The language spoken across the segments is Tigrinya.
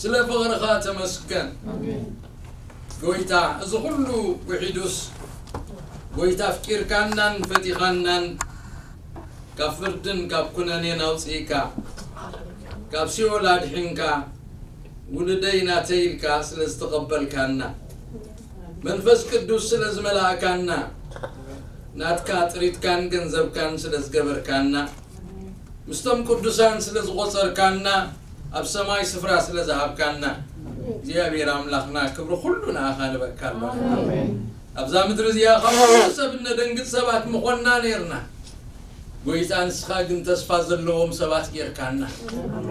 ስለ ፍቕርኻ ተመስገን። ጎይታ፣ እዚ ኩሉ ውሒዱስ፣ ጎይታ፣ ኣፍቂርካናን ፈቲኻናን፣ ካብ ፍርድን ካብ ኩነኔን ኣውጽእካ፣ ካብ ሲኦል ኣድሒንካ፣ ውሉደይ ናተይ ኢልካ ስለ ዝተቐበልካና፣ መንፈስ ቅዱስ ስለ ዝመላእካና፣ ናትካ ጥሪትካን ገንዘብካን ስለ ዝገበርካና፣ ምስቶም ቅዱሳን ስለ ዝቖጸርካና፣ ኣብ ሰማይ ስፍራ ስለ ዝሃብካና፣ እግዚኣብሔር ኣምላኽና፣ ክብሪ ኩሉ ንኣኻ ንበካ ኣሎና። ኣብዛ ምድሪ እዚኣ ካብ ኩሉ ሰብ እነደንግጽ ሰባት ምኾንና ነይርና። ጎይታ፣ ንስኻ ግን ተስፋ ዘለዎም ሰባት ጌርካና።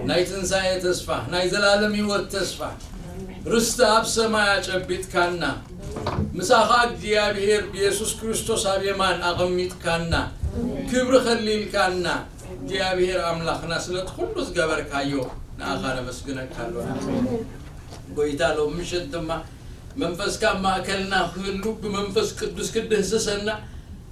ናይ ትንሳኤ ተስፋ፣ ናይ ዘላለም ህይወት ተስፋ፣ ርስቲ ኣብ ሰማይ ኣጨቢጥካና። ምሳኻ እግዚኣብሔር ብየሱስ ክርስቶስ ኣብ የማን ኣቐሚጥካና። ክብሪ ከሊልካና። እግዚኣብሔር ኣምላኽና፣ ስለቲ ኩሉ ዝገበርካዮ ንኣኻ ነመስግነካ ኣሎና። ጎይታ፣ ሎም ምሸት ድማ መንፈስካ ኣብ ማእከልና ክህሉ፣ ብመንፈስ ቅዱስ ክድህስሰና፣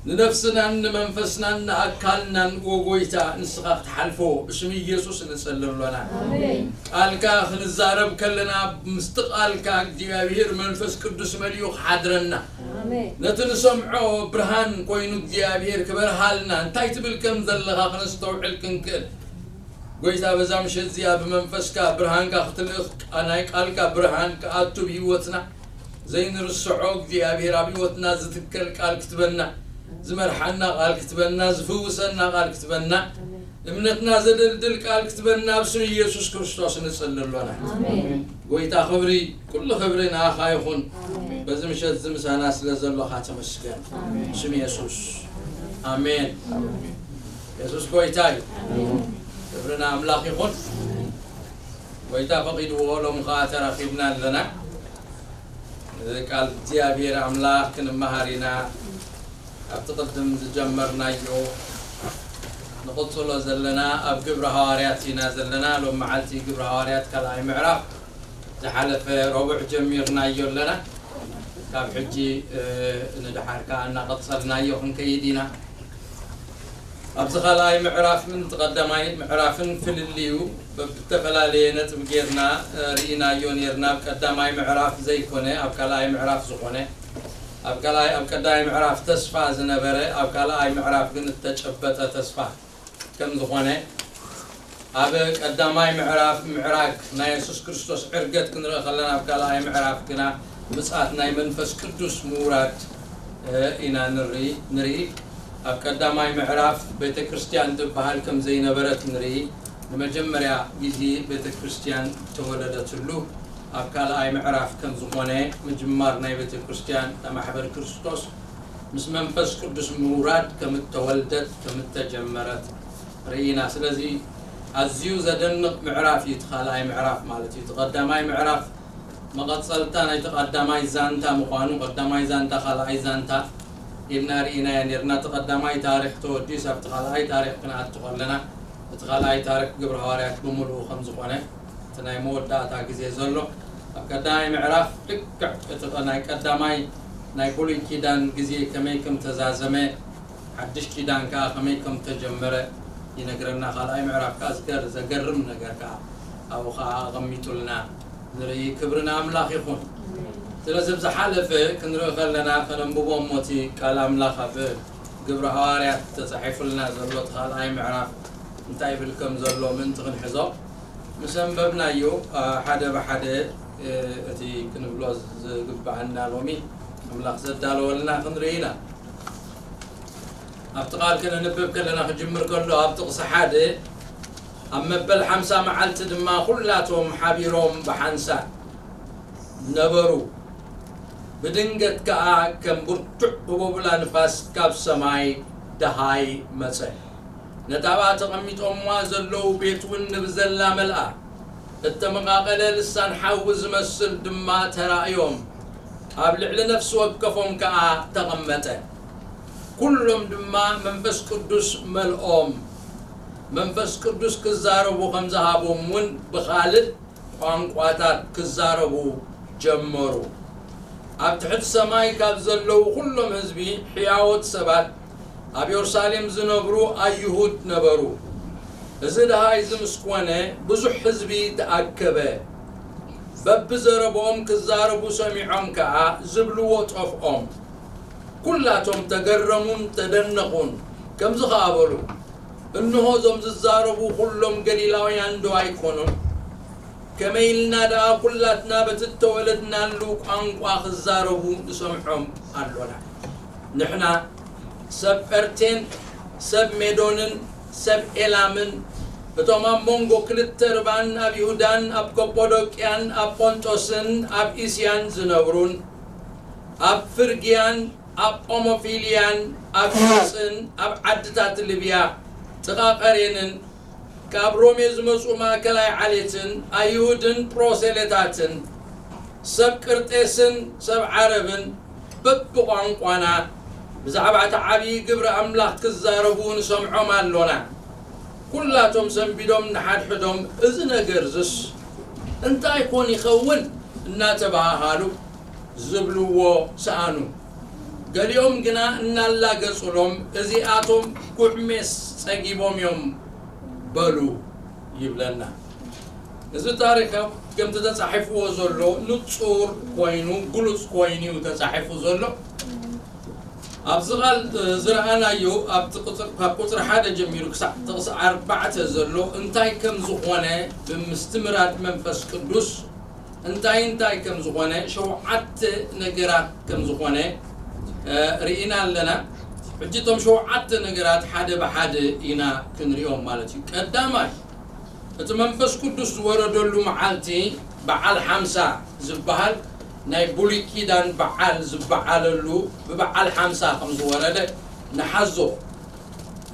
ንነፍስናን ንመንፈስናን ንኣካልናን፣ ዎ ጎይታ፣ ንስኻ ክትሓልፎ ብስም ኢየሱስ ንጸሊ ኣሎና። ኣሜን። ቃልካ ክንዛረብ ከለና፣ ምስቲ ቃልካ እግዚኣብሔር መንፈስ ቅዱስ መሊኡ ክሓድረና፣ ኣሜን። ነቲ ንሰምዖ ብርሃን ኮይኑ እግዚኣብሔር ክበርሃልና፣ እንታይ ትብል ከም ዘለኻ ክነስተውዕል ክንክእል፣ ጎይታ፣ በዛ ምሸት እዚኣ ብመንፈስካ ብርሃንካ ክትልእኽ፣ ቃ-፣ ናይ ቃልካ ብርሃን ክኣቱ ብህይወትና፣ ዘይንርስዖ እግዚኣብሔር ኣብ ህይወትና ዝትከል ቃል ክትበና፣ ዝመርሓና ቃል ክትበና፣ ዝፍውሰና ቃል ክትበና፣ እምነትና ዘደልድል ቃል ክትበና ኣብ ስም ኢየሱስ ክርስቶስ ንጽሊ ኣሎና። ኣሜን። ጎይታ፣ ክብሪ፣ ኩሉ ክብሪ ንኣኻ ይኹን። ኣሜን። በዚ ምሸት እዚ ምሳና ስለ ዘሎኻ ተመስገን። ኣሜን። ስም የሱስ። ኣሜን። የሱስ ጎይታ እዩ። ኣሜን። ክብሪ ንኣምላኽ ይኹን። ጎይታ ፈቒድዎ ሎም ኸኣ ተራኺብና ኣለና። ቃል እግዚኣብሔር ኣምላኽ ክንመሃር ኢና። ኣብቲ ቅድም ዝጀመርናዮ ንቕጽሎ ዘለና ኣብ ግብሪ ሃዋርያት ኢና ዘለና። ሎም መዓልቲ ግብሪ ሃዋርያት ካልኣይ ምዕራፍ ዝሓለፈ ረቡዕ ጀሚርናዮ ኣለና። ካብ ሕጂ፣ እ፣ ንደሓር ከኣ እናቐጸልናዮ ክንከይድ ኢና። ኣብዚ ካልኣይ ምዕራፍን እቲ ቀዳማይ ምዕራፍን ፍልልዩ ብዝተፈላለየ ነጥቢ ጌርና፣ እ፣ ርኢናዮ ኔርና። ኣብ ቀዳማይ ምዕራፍ ዘይኮነ፣ ኣብ ካልኣይ ምዕራፍ ዝኾነ፣ ኣብ ካልኣይ፣ ኣብ ቀዳማይ ምዕራፍ ተስፋ ዝነበረ፣ ኣብ ካልኣይ ምዕራፍ ግን እተጨበጠ ተስፋ ከም ዝኾነ፣ ኣብ ቀዳማይ ምዕራፍ ምዕራግ ናይ የሱስ ክርስቶስ ዕርገት ክንርኢ ከለና፣ ኣብ ካልኣይ ምዕራፍ ግና ምጽኣት ናይ መንፈስ ቅዱስ ምውራድ፣ እ፣ ኢና ንርኢ፣ ንርኢ። ኣብ ቀዳማይ ምዕራፍ ቤተ ክርስቲያን ትበሃል ከም ዘይነበረት ንርኢ። ንመጀመርያ ግዜ ቤተ ክርስቲያን እተወለደትሉ ኣብ ካልኣይ ምዕራፍ ከም ዝኾነ፣ ምጅማር ናይ ቤተ ክርስቲያን፣ እታ ማሕበር ክርስቶስ ምስ መንፈስ ቅዱስ ምውራድ ከም እተወልደት፣ ከም እተጀመረት ርኢና። ስለዚ ኣዝዩ ዘደንቕ ምዕራፍ እዩ እቲ ካልኣይ ምዕራፍ ማለት እዩ። እቲ ቀዳማይ ምዕራፍ መቐጸልታ ናይቲ ቀዳማይ ዛንታ ምዃኑ፣ ቀዳማይ ዛንታ፣ ካልኣይ ዛንታ ኢልና ርኢናዮ ኔርና። እቲ ቀዳማይ ታሪኽ ተወዲኡስ ኣብቲ ካልኣይ ታሪኽ ክንኣቱ ከለና፣ እቲ ካልኣይ ታሪኽ ግብረ ሃዋርያት ብምሉኡ ከም ዝኾነ፣ እቲ ናይ መወዳእታ ግዜ ዘሎ፣ ኣብ ቀዳማይ ምዕራፍ ልክዕ እቲ ናይ ቀዳማይ ናይ ብሉይ ኪዳን ግዜ ከመይ ከም ተዛዘመ፣ ሓድሽ ኪዳን ከኣ ከመይ ከም ተጀመረ ይነግረና። ካልኣይ ምዕራፍ ከኣ ዝገር-፣ ዘገርም ነገር ከኣ ኣብኡ ከኣ ኣቐሚጡልና ንርኢ። ክብሪ ንኣምላኽ ይኹን። ስለዚ፣ ኣብ ዝሓለፈ ክንርኢ ከለና፣ ከነንብቦ እሞ፣ እቲ ቃል ኣምላኽ ኣብ ግብሪ ሃዋርያት ተጻሒፉልና ዘሎ እቲ ካልኣይ ምዕራፍ እንታይ ይብል ከም ዘሎ ምእንቲ ክንሕዞ፣ ምስ ኣንበብናዮ፣ ኣ፣ ሓደ ብሓደ፣ እ፣ እቲ ክንብሎ ዝግብኣና ሎሚ ኣምላኽ ዘዳለወልና ክንርኢ ኢና። ኣብቲ ቃል ከነንብብ ከለና ክጅምር ከሎ፣ ኣብ ጥቕሲ ሓደ፣ ኣብ መበል ሓምሳ መዓልቲ ድማ ኩላቶም ሓቢሮም ብሓንሳእ ነበሩ። ብድንገት ከኣ ከም ብርቱዕ ህቦብላ ንፋስ ካብ ሰማይ ደሃይ መጸ። ነታ ኣብኣ ተቐሚጦምዋ ዘለዉ ቤት እውን ንብዘላ መልኣ። እተመቓቐለ ልሳን ሓዊ ዝመስል ድማ ተራእዮም። ኣብ ልዕሊ ነፍሲ ወከፎም ከኣ ተቐመጠ። ኩሎም ድማ መንፈስ ቅዱስ መልኦም። መንፈስ ቅዱስ ክዛረቡ ከም ዝሃቦም እውን ብኻልእ ቋንቋታት ክዛረቡ ጀመሩ። ኣብ ትሕቲ ሰማይ ካብ ዘለዉ ኩሎም ህዝቢ፣ ሕያዎት ሰባት፣ ኣብ የሩሳሌም ዝነብሩ ኣይሁድ ነበሩ። እዚ ደሃይ እዚ ምስ ኮነ፣ ብዙሕ ህዝቢ ተኣከበ። በብዘረብኦም ክዛረቡ ሰሚዖም ከኣ ዝብልዎ ጠፍኦም። ኩላቶም ተገረሙን ተደነቑን። ከምዚ ኸኣ በሉ፣ እንሆ፣ እዞም ዝዛረቡ ኹሎም ገሊላውያን ዶ ኣይኮኑን? ከመይ ኢልና ደኣ ኩላትና በቲ እተወለድናሉ ቋንቋ ክዛረቡ ንሰምዖም ኣሎና? ንሕና ሰብ ጴርቴን ሰብ ሜዶንን ሰብ ኤላምን፣ እቶም ኣብ መንጎ ክልተ ርባን ኣብ ይሁዳን ኣብ ከጶዶቅያን ኣብ ጶንጦስን ኣብ እስያን ዝነብሩን፣ ኣብ ፍርግያን ኣብ ጳሙፊልያን ኣብ ግብጽን ኣብ ዓድታት ልብያ ጥቓ ቀሬንን ካብ ሮሜ ዝመጹ ማእከላይ ዓሌትን ኣይሁድን ፕሮሴሌታትን ሰብ ቅርጤስን ሰብ ዓረብን በብቋንቋና ብዛዕባ እቲ ዓብዪ ግብሪ ኣምላኽ ክዛረቡ ንሰምዖም ኣሎና። ኩላቶም ሰንቢዶም ንሓድሕዶም፣ "እዚ ነገርዝስ እንታይ ኮን ይኸውን?" እናተባሃሃሉ ዝብልዎ ሰኣኑ። ገሊኦም ግና እናላገጹሎም፣ "እዚኣቶም ጉዕሜስ ጸጊቦም እዮም" በሉ ይብለና። እዚ ታሪኽ ከምቲ ተጻሒፍዎ ዘሎ ንጹር ኮይኑ፣ ግሉጽ ኮይኑ እዩ ተጻሒፉ ዘሎ። ኣብዚ ቃል፣ እ፣ ዝረኣናዮ ኣብቲ ቁጽር-፣ ካብ ቁጽሪ ሓደ ጀሚሩ ክሳዕ ጥቕሲ ኣርባዕተ ዘሎ እንታይ ከም ዝኾነ ብምስትምራድ መንፈስ ቅዱስ፣ እንታይ እንታይ ከም ዝኾነ፣ ሸውዓተ ነገራት ከም ዝኾነ፣ እ፣ ርኢና ኣለና። ሕጂ እቶም ሸውዓተ ነገራት ሓደ ብሓደ ኢና ክንሪኦም ማለት እዩ። ቀዳማይ፣ እቲ መንፈስ ቅዱስ ዝወረደሉ መዓልቲ በዓል ሓምሳ ዝበሃል ናይ ብሉይ ኪዳን በዓል ዝበዓለሉ ብበዓል ሓምሳ ከም ዝወረደ ንሓዞ።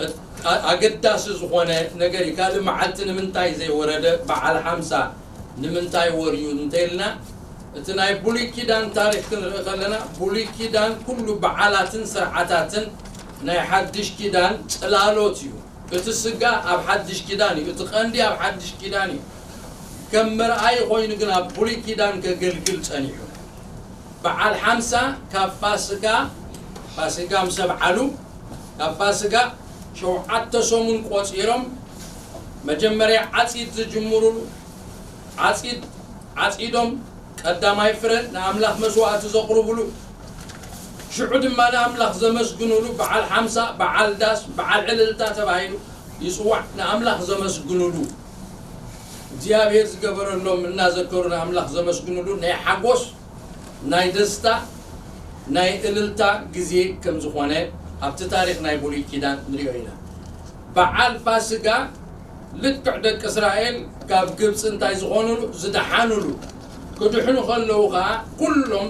እት-፣ ኣ-፣ ኣገዳሲ ዝኾነ ነገር እዩ። ካልእ መዓልቲ ንምንታይ ዘይወረደ፣ በዓል ሓምሳ ንምንታይ ወርዩ እንተኢልና፣ እቲ ናይ ብሉይ ኪዳን ታሪኽ ክንርኢ ከለና፣ ብሉይ ኪዳን ኩሉ በዓላትን ስርዓታትን ናይ ሓድሽ ኪዳን ጽላሎት እዩ። እቲ ስጋ ኣብ ሓድሽ ኪዳን እዩ፣ እቲ ቀንዲ ኣብ ሓድሽ ኪዳን እዩ። ከም መርኣይ ኮይኑ ግን ኣብ ብሉይ ኪዳን ከገልግል ጸኒሑ። በዓል ሓምሳ ካብ ፋሲጋ፣ ፋሲጋ ምስ ኣብዓሉ፣ ካብ ፋሲጋ ሸውዓተ ሰሙን ቆጺሮም፣ መጀመርያ ዓጺድ ዝጅምሩሉ፣ ዓጺድ ዓጺዶም ቀዳማይ ፍረ ንኣምላኽ መስዋእቲ ዘቕርብሉ፣ ሽዑ ድማ ንኣምላኽ ዘመስግኑሉ በዓል ሓምሳ፣ በዓል ዳስ፣ በዓል ዕልልታ ተባሂሉ ይጽዋዕ። ንኣምላኽ ዘመስግኑሉ፣ እግዚኣብሔር ዝገበረሎም እናዘከሩ ንኣምላኽ ዘመስግኑሉ ናይ ሓጎስ፣ ናይ ደስታ፣ ናይ እልልታ ግዜ ከም ዝኾነ ኣብቲ ታሪኽ ናይ ብሉይ ኪዳን ንሪኦ ኢና። በዓል ፋሲጋ ልክዕ ደቂ እስራኤል ካብ ግብፂ እንታይ ዝኾኑሉ? ዝደሓኑሉ። ክድሕኑ ከለዉ ኸዓ ኩሎም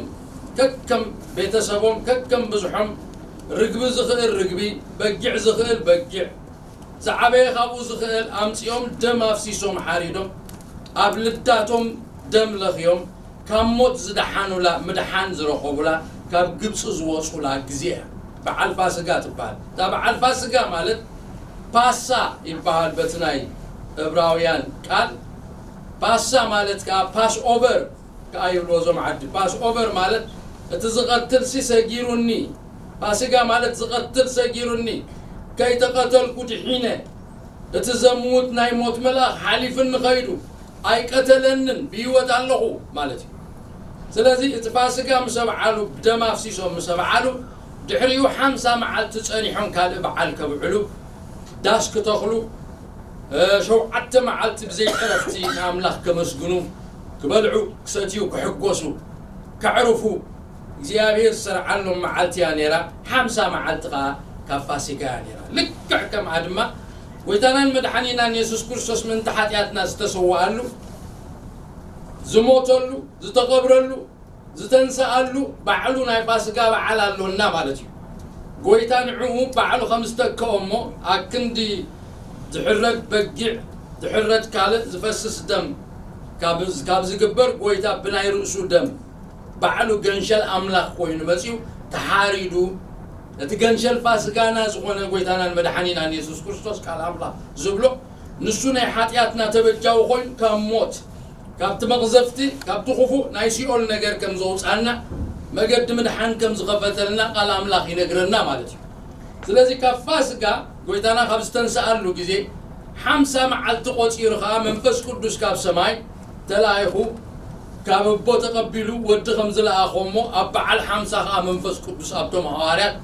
ከከም ቤተሰቦም፣ ከከም ብዝሖም፣ ርግቢ ዝኽእል ርግቢ፣ በጊዕ ዝኽእል በጊዕ፣ ዝዓበየ ካብኡ ዝኽእል ኣምፂኦም ደም ኣፍሲሶም ሓሪዶም፣ ኣብ ልዳቶም ደም ለኽዮም፣ ካብ ሞት ዝደሓኑላ፣ ምድሓን ዝረኸቡላ፣ ካብ ግብፂ ዝወፁላ ግዜ እያ በዓል ፋስጋ ትበሃል። እታ በዓል ፋስጋ ማለት ፓሳ ይበሃል በቲ ናይ እብራውያን ቃል። ፓሳ ማለት ከዓ ፓስ ኦቨር ከዓ ይብልዎ እዞም ዓዲ። ፓስ ኦቨር ማለት እቲ ዝቐትልሲ ሰጊሩኒ፣ ፋሲጋ ማለት ዝቐትል ሰጊሩኒ፣ ከይተቐተልኩ ድሒነ፣ እቲ ዘምውት ናይ ሞት መልኣኽ ሓሊፍኒ ኸይዱ ኣይቀተለንን፣ ብህይወት ኣለኹ ማለት እዩ። ስለዚ እቲ ፋሲጋ ምስ ኣብዓሉ፣ ብደም ኣፍሲሶም ምስ ኣብዓሉ፣ ድሕሪኡ ሓምሳ መዓልቲ ጸኒሖም ካልእ በዓል ከብዕሉ፣ ዳስ ክተኽሉ፣ እ፣ ሸውዓተ መዓልቲ ብዘይ ዕረፍቲ ንኣምላኽ ከመስግኑ፣ ክበልዑ፣ ክሰትዩ፣ ክሕጎሱ፣ ከዕርፉ እግዚኣብሔር ዝሰርዓሎም መዓልቲ እያ ነይራ። ሓምሳ መዓልቲ ኸዓ ካብ ፋሲጋ እያ ነይራ። ልክዕ ከምኣ ድማ ጎይታናን መድሓኒናን የሱስ ክርስቶስ ምእንቲ ሓጢኣትና ዝተሰወኣሉ፣ ዝሞተሉ፣ ዝተቐብረሉ፣ ዝተንሰኣሉ ባዕሉ ናይ ፋሲጋ በዓል ኣሎና ማለት እዩ። ጎይታ ንዕኡ ባዕሉ ከም ዝተክኦ እሞ፣ ኣክንዲ ዝሕረድ በጊዕ፣ ዝሕረድ ካልእ፣ ዝፈስስ ደም ካብ፣ ካብ ዝግበር፣ ጎይታ ብናይ ርእሱ ደም ባዕሉ ገንሸል ኣምላኽ ኮይኑ መጺኡ ተሓሪዱ፣ እቲ ገንሸል ፋስጋና ዝኾነ ጎይታናን መድሓኒናን የሱስ ክርስቶስ ቃል ኣምላኽ ዝብሎ፣ ንሱ ናይ ሓጢኣትና ተበጃዊ ኮይኑ ካብ ሞት፣ ካብቲ መቕዘፍቲ፣ ካብቲ ክፉእ ናይ ሲኦል ነገር ከም ዘውጽኣና፣ መገዲ ምድሓን ከም ዝኸፈተልና ቃል ኣምላኽ ይነግረና ማለት እዩ። ስለዚ ካብ ፋስጋ ጎይታና ካብ ዝተንስኣሉ ግዜ ሓምሳ መዓልቲ ቆጺሩ ኸኣ መንፈስ ቅዱስ ካብ ሰማይ ተላኢኹ ካብ ኣቦ ተቐቢሉ ወዲ ከም ዝለኣኾ እሞ ኣብ በዓል ሓምሳ ኸዓ መንፈስ ቅዱስ ኣብቶም ሃዋርያት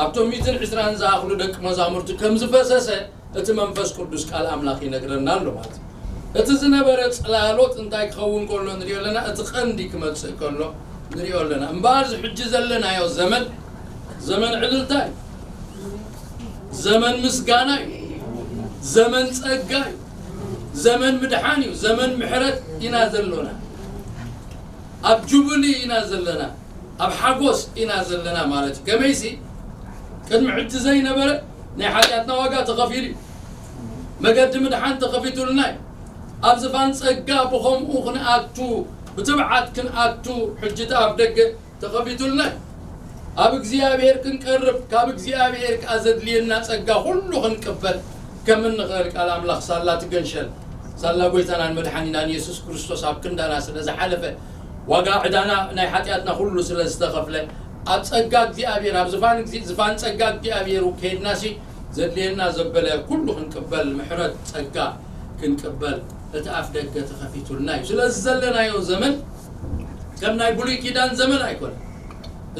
ኣብቶም ሚእትን ዕስራን ዝኣኽሉ ደቂ መዛሙርቲ ከም ዝፈሰሰ እቲ መንፈስ ቅዱስ ቃል ኣምላኽ ይነግረና ኣሎ ማለት እዩ። እቲ ዝነበረ ጽላሎት እንታይ ክኸውን ከሎ ንሪኦ ኣለና፣ እቲ ቀንዲ ክመጽእ ከሎ ንሪኦ ኣለና። እምበኣር እዚ ሕጂ ዘለናዮ ዘመን ዘመን ዕልልታ እዩ። ዘመን ምስጋና እዩ። ዘመን ጸጋ እዩ። ዘመን ምድሓን እዩ። ዘመን ምሕረት ኢና ዘሎና። ኣብ ጁብሊ ኢና ዘለና። ኣብ ሓጎስ ኢና ዘለና ማለት እዩ። ከመይሲ ቅድሚ ሕጂ ዘይነበረ ናይ ሓጢኣትና ዋጋ ተኸፊሉ እዩ። መገዲ ምድሓን ተኸፊቱልና እዩ። ኣብ ዝፋን ጸጋ ብኸምኡ ክንኣቱ ብትብዓት ክንኣቱ ሕጂ እቲ ኣፍ ደገ ተኸፊቱልና እዩ። ኣብ እግዚኣብሔር ክንቀርብ ካብ እግዚኣብሔር ከኣ ዘድልየና ጸጋ ኩሉ ክንቅበል ከም እንኽእል ቃል ኣምላኽ ሳላ ትገንሸል ሳላ ጎይታናን መድሓኒናን የሱስ ክርስቶስ ኣብ ክንዳና ስለ ዝሓለፈ ዋጋ ዕዳና ናይ ሓጢኣትና ኩሉ ስለ ዝተኸፍለ ኣብ ጸጋ እግዚኣብሔር ኣብ ዝፋን ዝፋን ጸጋ እግዚኣብሔር ከይድናሲ ዘድልየና ዘበለ ኩሉ ክንቅበል ምሕረት ጸጋ ክንቅበል እቲ ኣፍ ደገ ተኸፊቱልና እዩ። ስለዚ ዘለናዮ ዘመን ከም ናይ ብሉይ ኪዳን ዘመን ኣይኮነ።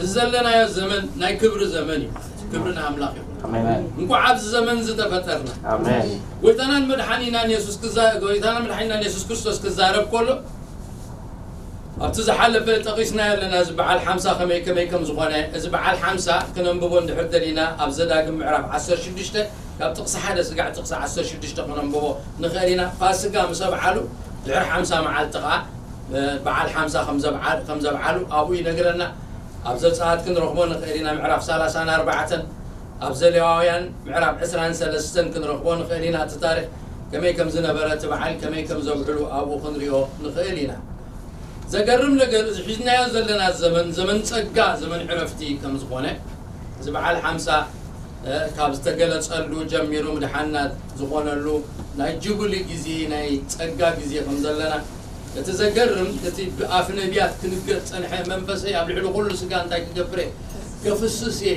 እዚ ዘለናዮ ዘመን ናይ ክብሪ ዘመን እዩ። ክብሪ ንኣምላኽ ይኹን። እንኳዕ ኣብዚ ዘመን ዝተፈጠርና። ጎይታናን መድሓኒናን የሱስ ክዛ ጎይታናን መድሓኒናን የሱስ ክርስቶስ ክዛረብ ከሎ ኣብቲ ዝሓለፈ ጠቒስና ኣለና። እዚ በዓል ሓምሳ ከመይ ከመይ ከም ዝኾነ እዚ በዓል ሓምሳ ክነንብቦ እንድሕር ደሊና ኣብ ዘዳግም ምዕራፍ ዓሰርተ ሽዱሽተ ካብ ጥቕሲ ሓደ ስጋዕ ጥቕሲ ዓሰርተ ሽዱሽተ ክነንብቦ ንኽእል ኢና። ፋስጋ ምስ ኣብዓሉ ድሕሪ ሓምሳ መዓልቲ ኸዓ በዓል ሓምሳ ከም ዘብዓሉ ኣብኡ ይነግረና። ኣብ ዘጸኣት ክንረኽቦ ንኽእል ኢና። ምዕራፍ ሰላሳን ኣርባዕተን ኣብ ዘሌዋውያን ምዕራፍ ዕስራን ሰለስተን ክንረኽቦ ንኽእል ኢና። እቲ ታሪኽ ከመይ ከም ዝነበረ እቲ በዓል ከመይ ከም ዘብዕሉ ኣብኡ ክንሪኦ ንኽእል ኢና። ዘገርም ነገር እዚ ሒዝናዮ ዘለና ዘመን ዘመን ጸጋ ዘመን ዕረፍቲ ከም ዝኾነ እዚ በዓል ሓምሳ ካብ ዝተገለጸሉ ጀሚሩ ምድሓንና ዝኾነሉ ናይ ጁብሊ ግዜ ናይ ጸጋ ግዜ ከም ዘለና እቲ ዘገርም እቲ ብኣፍ ነቢያት ክንገር ጸንሐ መንፈሰይ ኣብ ልዕሊ ኩሉ ስጋ እንታይ ክገብር እየ ከፍስስ እየ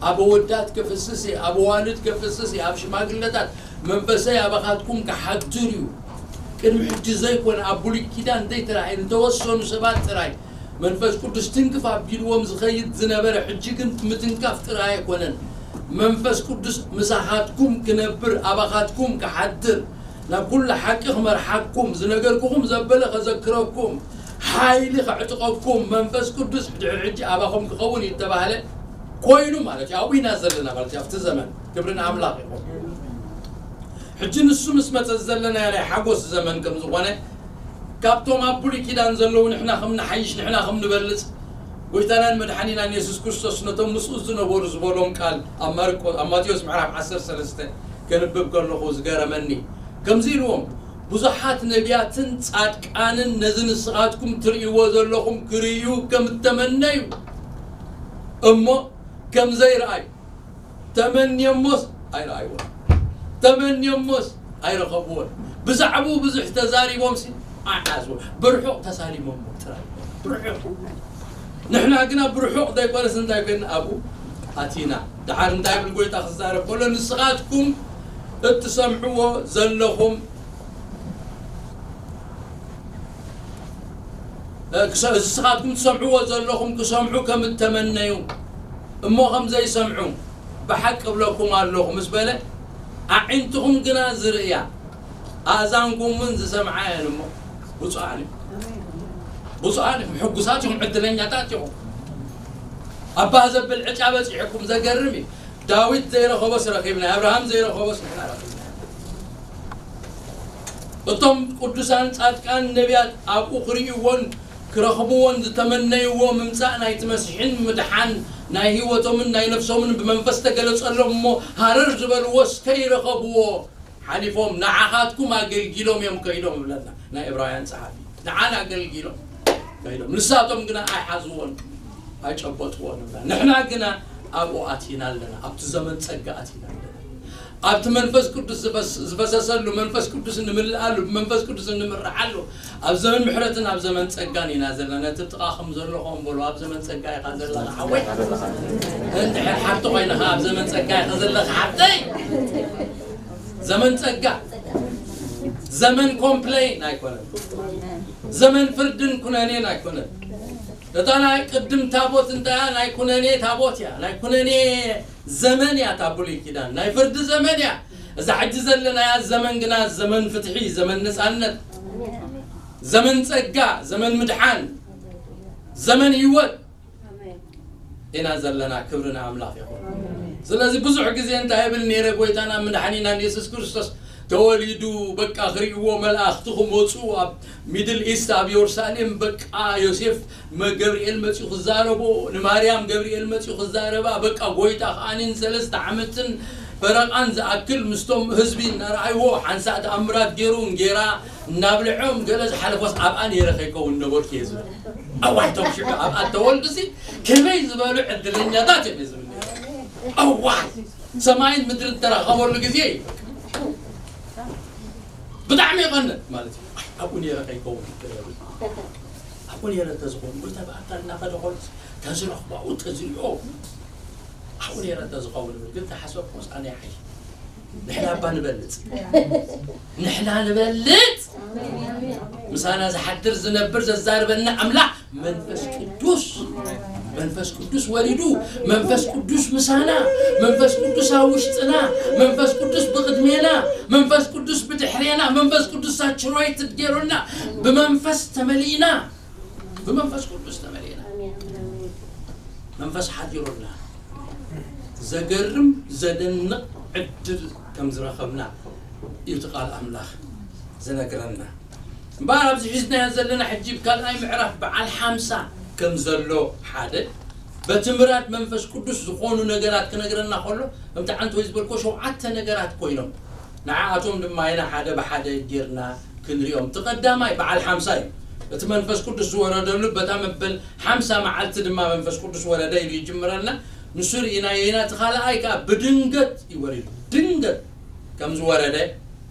ኣብ ኣወዳት ከፍስስ እየ ኣብ ኣዋልድ ከፍስስ እየ ኣብ ሽማግለታት መንፈሰይ ኣባኻትኩም ክሓድር እዩ። ቅድሚ ሕጂ ዘይኮነ ኣብ ብሉይ ኪዳን ዘይተራእየ ንተወሰኑ ሰባት ጥራይ መንፈስ ቅዱስ ትንክፍ ኣቢልዎም ዝኸይድ ዝነበረ ሕጂ ግን ምትንካፍ ጥራይ ኣይኮነን። መንፈስ ቅዱስ ምሳኻትኩም ክነብር ኣባኻትኩም ክሓድር ናብ ኩሉ ሓቂ ክመርሓኩም ዝነገርኩኹም ዘበለ ከዘክረኩም ሓይሊ ከዕጥቐኩም መንፈስ ቅዱስ ድሕሪ ሕጂ ኣባኹም ክኸውን እዩ ተባህለ ኮይኑ ማለት እዩ። ኣብኡ ኢና ዘለና ማለት እዩ። ኣብቲ ዘመን ክብሪ ንኣምላኽ ይኹን። ሕጂ ንሱ ምስ መጸ ዘለናዮ ናይ ሓጎስ ዘመን ከም ዝኾነ ካብቶም ኣብ ብሉይ ኪዳን ዘለዉ ንሕና ከም ንሓይሽ ንሕና ከም ንበልጽ ጎይታናን መድሓኒናን የሱስ ክርስቶስ ነቶም ምስኡ ዝነበሩ ዝበሎም ቃል ኣብ ማርቆ ኣብ ማቴዎስ ምዕራፍ ዓሰርተ ሰለስተ ከንብብ ከለኹ ዝገረመኒ ከምዚ ኢልዎም ብዙሓት ነቢያትን ጻድቃንን ነዚ ንስኻትኩም ትርእይዎ ዘለኹም ክርእዩ ከም እተመነዩ እሞ ከም ዘይረኣዩ ተመንዮሞስ ኣይረኣይዎን ተመንዮሞስ ኣይረኸብዎን ብዛዕባኡ ብዙሕ ተዛሪቦምሲ ኣይሓዝዎ ብርሑቕ ተሳሊሞሞ ጥራይ ብርሑቕ ንሕና ግና ብርሑቕ ዘይኮነስ እንታይ ኮይና ኣብኡ ኣቲና ደሓር እንታይ ብል ጎይታ ክዛረብ ከሎ ንስኻትኩም እትሰምዕዎ ዘለኹም ንስኻትኩም ትሰምዕዎ ዘለኹም ክሰምዑ ከም እተመነዩ እሞ ከም ዘይሰምዑ ብሓቂ እብለኩም ኣለኹ ምስ በለ ኣዒንትኹም ግና ዝርእያ ኣእዛንኩም እውን ዝሰምዓ እየን እሞ ብፁዓን ብፁዓን ሕጉሳት ኢኹም ዕድለኛታት ኢኹም ኣባ ዘብል ዕጫ በፂሕኩም ዘገርም እዩ ዳዊት ዘይረኸቦስ ረኺብና ኣብርሃም ዘይረኸቦስ ንሕና ረኺብና እቶም ቅዱሳን ጻድቃን ነቢያት ኣብኡ ክርእይዎን ክረኽብዎን ዝተመነይዎ ምምጻእ ናይቲ መሲሕን ምድሓን ናይ ህይወቶምን ናይ ነፍሶምን ብመንፈስ ተገለጸሎም እሞ ሃረር ዝበልዎስ ከይረኸብዎ ሓሊፎም ንዓኻትኩም ኣገልጊሎም እዮም ከይዶም ይብለና ናይ ዕብራውያን ጸሓፊ ንዓና ኣገልጊሎም ከይዶም ንሳቶም ግና ኣይሓዝዎን ኣይጨበጥዎን ይብለና ንሕና ግና ኣብኡ ኣቲና ኣለና ኣብቲ ዘመን ጸጋ ኣቲና ኣለና ኣብቲ መንፈስ ቅዱስ ዝፈሰሰሉ መንፈስ ቅዱስ እንምልኣሉ ብመንፈስ ቅዱስ እንምርዓሉ ኣብ ዘመን ምሕረትን ኣብ ዘመን ጸጋን ኢና ዘለና እቲ ጥቓ ከም ዘሎ ከንበሎ ኣብ ዘመን ጸጋ ኢኻ ዘለኻ ሓወይ እንድሕር ሓብቲ ኮይንኻ ኣብ ዘመን ጸጋ ኢኻ ዘለኻ ሓብተይ ዘመን ጸጋ ዘመን ኮምፕሌን ኣይኮነን። ዘመን ፍርድን ኩነኔን ኣይኮነን። እታ ናይ ቅድም ታቦት እንታይ እያ? ናይ ኩነኔ ታቦት እያ። ናይ ኩነኔ ዘመን እያ እታ ብሉይ ኪዳን። ናይ ፍርዲ ዘመን እያ። እዛ ሕጂ ዘለናያ ዘመን ግና ዘመን ፍትሒ፣ ዘመን ነጻነት፣ ዘመን ጸጋ፣ ዘመን ምድሓን፣ ዘመን ህይወት ኢና ዘለና። ክብሪ ንኣምላኽ ይኹን። ስለዚ ብዙሕ ግዜ እንታይ እብል ነይረ፣ ጎይታና መድሓኒናን የሱስ ክርስቶስ ተወሊዱ፣ በቃ ክርእይዎ መላእኽቲ ክመፁ ኣብ ሚድል ኢስት ኣብ የሩሳሌም፣ በቃ ዮሴፍ መ- ገብርኤል መፂኡ ክዛረቦ፣ ንማርያም ገብርኤል መፂኡ ክዛረባ፣ በቃ ጎይታ ከዓኒን ሰለስተ ዓመትን ፈረቓን ዝኣክል ምስቶም ህዝቢ እናረኣይዎ ሓንሳእ ተኣምራት ገይሩ እንጌራ እናብልዖም ገለ ዝሓለፎስ ኣብኣ ነይረ ከይከውን ነበርኩ እየ ዝብል። ኣዋይ ቶም ሽዑ ኣብኣ ተወልዱሲ ከመይ ዝበሉ ዕድለኛታት እዮም እየ ዝብል ነይረ። ኣዋይ ሰማይን ምድርን ተራኸበሉ ግዜ እዩ። ብጣዕሚ የቐንእ ማለት እዩ። ኣይ ኣብኡ ነይረ ከይከውን ይብል። ኣብኡ ነይረ እንተዝኸውን ወይ ተባእታ እናኸደ ከሎ ተዝረኽባኡ ተዝሪኦ ኣብኡ ነይረ እንተዝኸውን ይብል። ግን ተሓሰብኩስ ኣነ ሓይ ንሕና እባ ንበልጽ ንሕና ንበልጽ ምሳና ዝሓድር ዝነብር ዘዛርበና ኣምላኽ መንፈስ ቅዱስ መንፈስ ቅዱስ ወሪዱ መንፈስ ቅዱስ ምሳና መንፈስ ቅዱስ ኣብ ውሽጥና መንፈስ ቅዱስ ብቕድሜና መንፈስ ቅዱስ ብድሕሬና መንፈስ ቅዱስ ሳቹሬትድ ገይሩና ብመንፈስ ተመሊእና ብመንፈስ ቅዱስ ተመሊእና መንፈስ ሓዲሩና ዘገርም ዘደንቕ ዕድል ከም ዝረኸብና እዩ እቲ ቃል ኣምላኽ ዝነግረና። እምበኣር ኣብዚ ሒዝናዮ ዘለና ሕጂ ብካልኣይ ምዕራፍ በዓል ሓምሳ ከም ዘሎ ሓደ በቲ ምራድ መንፈስ ቅዱስ ዝኾኑ ነገራት ክነግረና ከሎ ከምቲ ዓንተ ወይ ዝበልኮ ሸውዓተ ነገራት ኮይኖም ንዓኣቶም ድማ ኢና ሓደ ብሓደ ጌርና ክንሪኦም። እቲ ቀዳማይ በዓል ሓምሳ እዩ። እቲ መንፈስ ቅዱስ ዝወረደሉ በታ መበል ሓምሳ መዓልቲ ድማ መንፈስ ቅዱስ ወረደ ኢሉ ይጅምረልና። ንሱ ርኢናዮ ኢና። እቲ ካልኣይ ከዓ ብድንገት እዩ ወሪዱ። ድንገት ከም ዝወረደ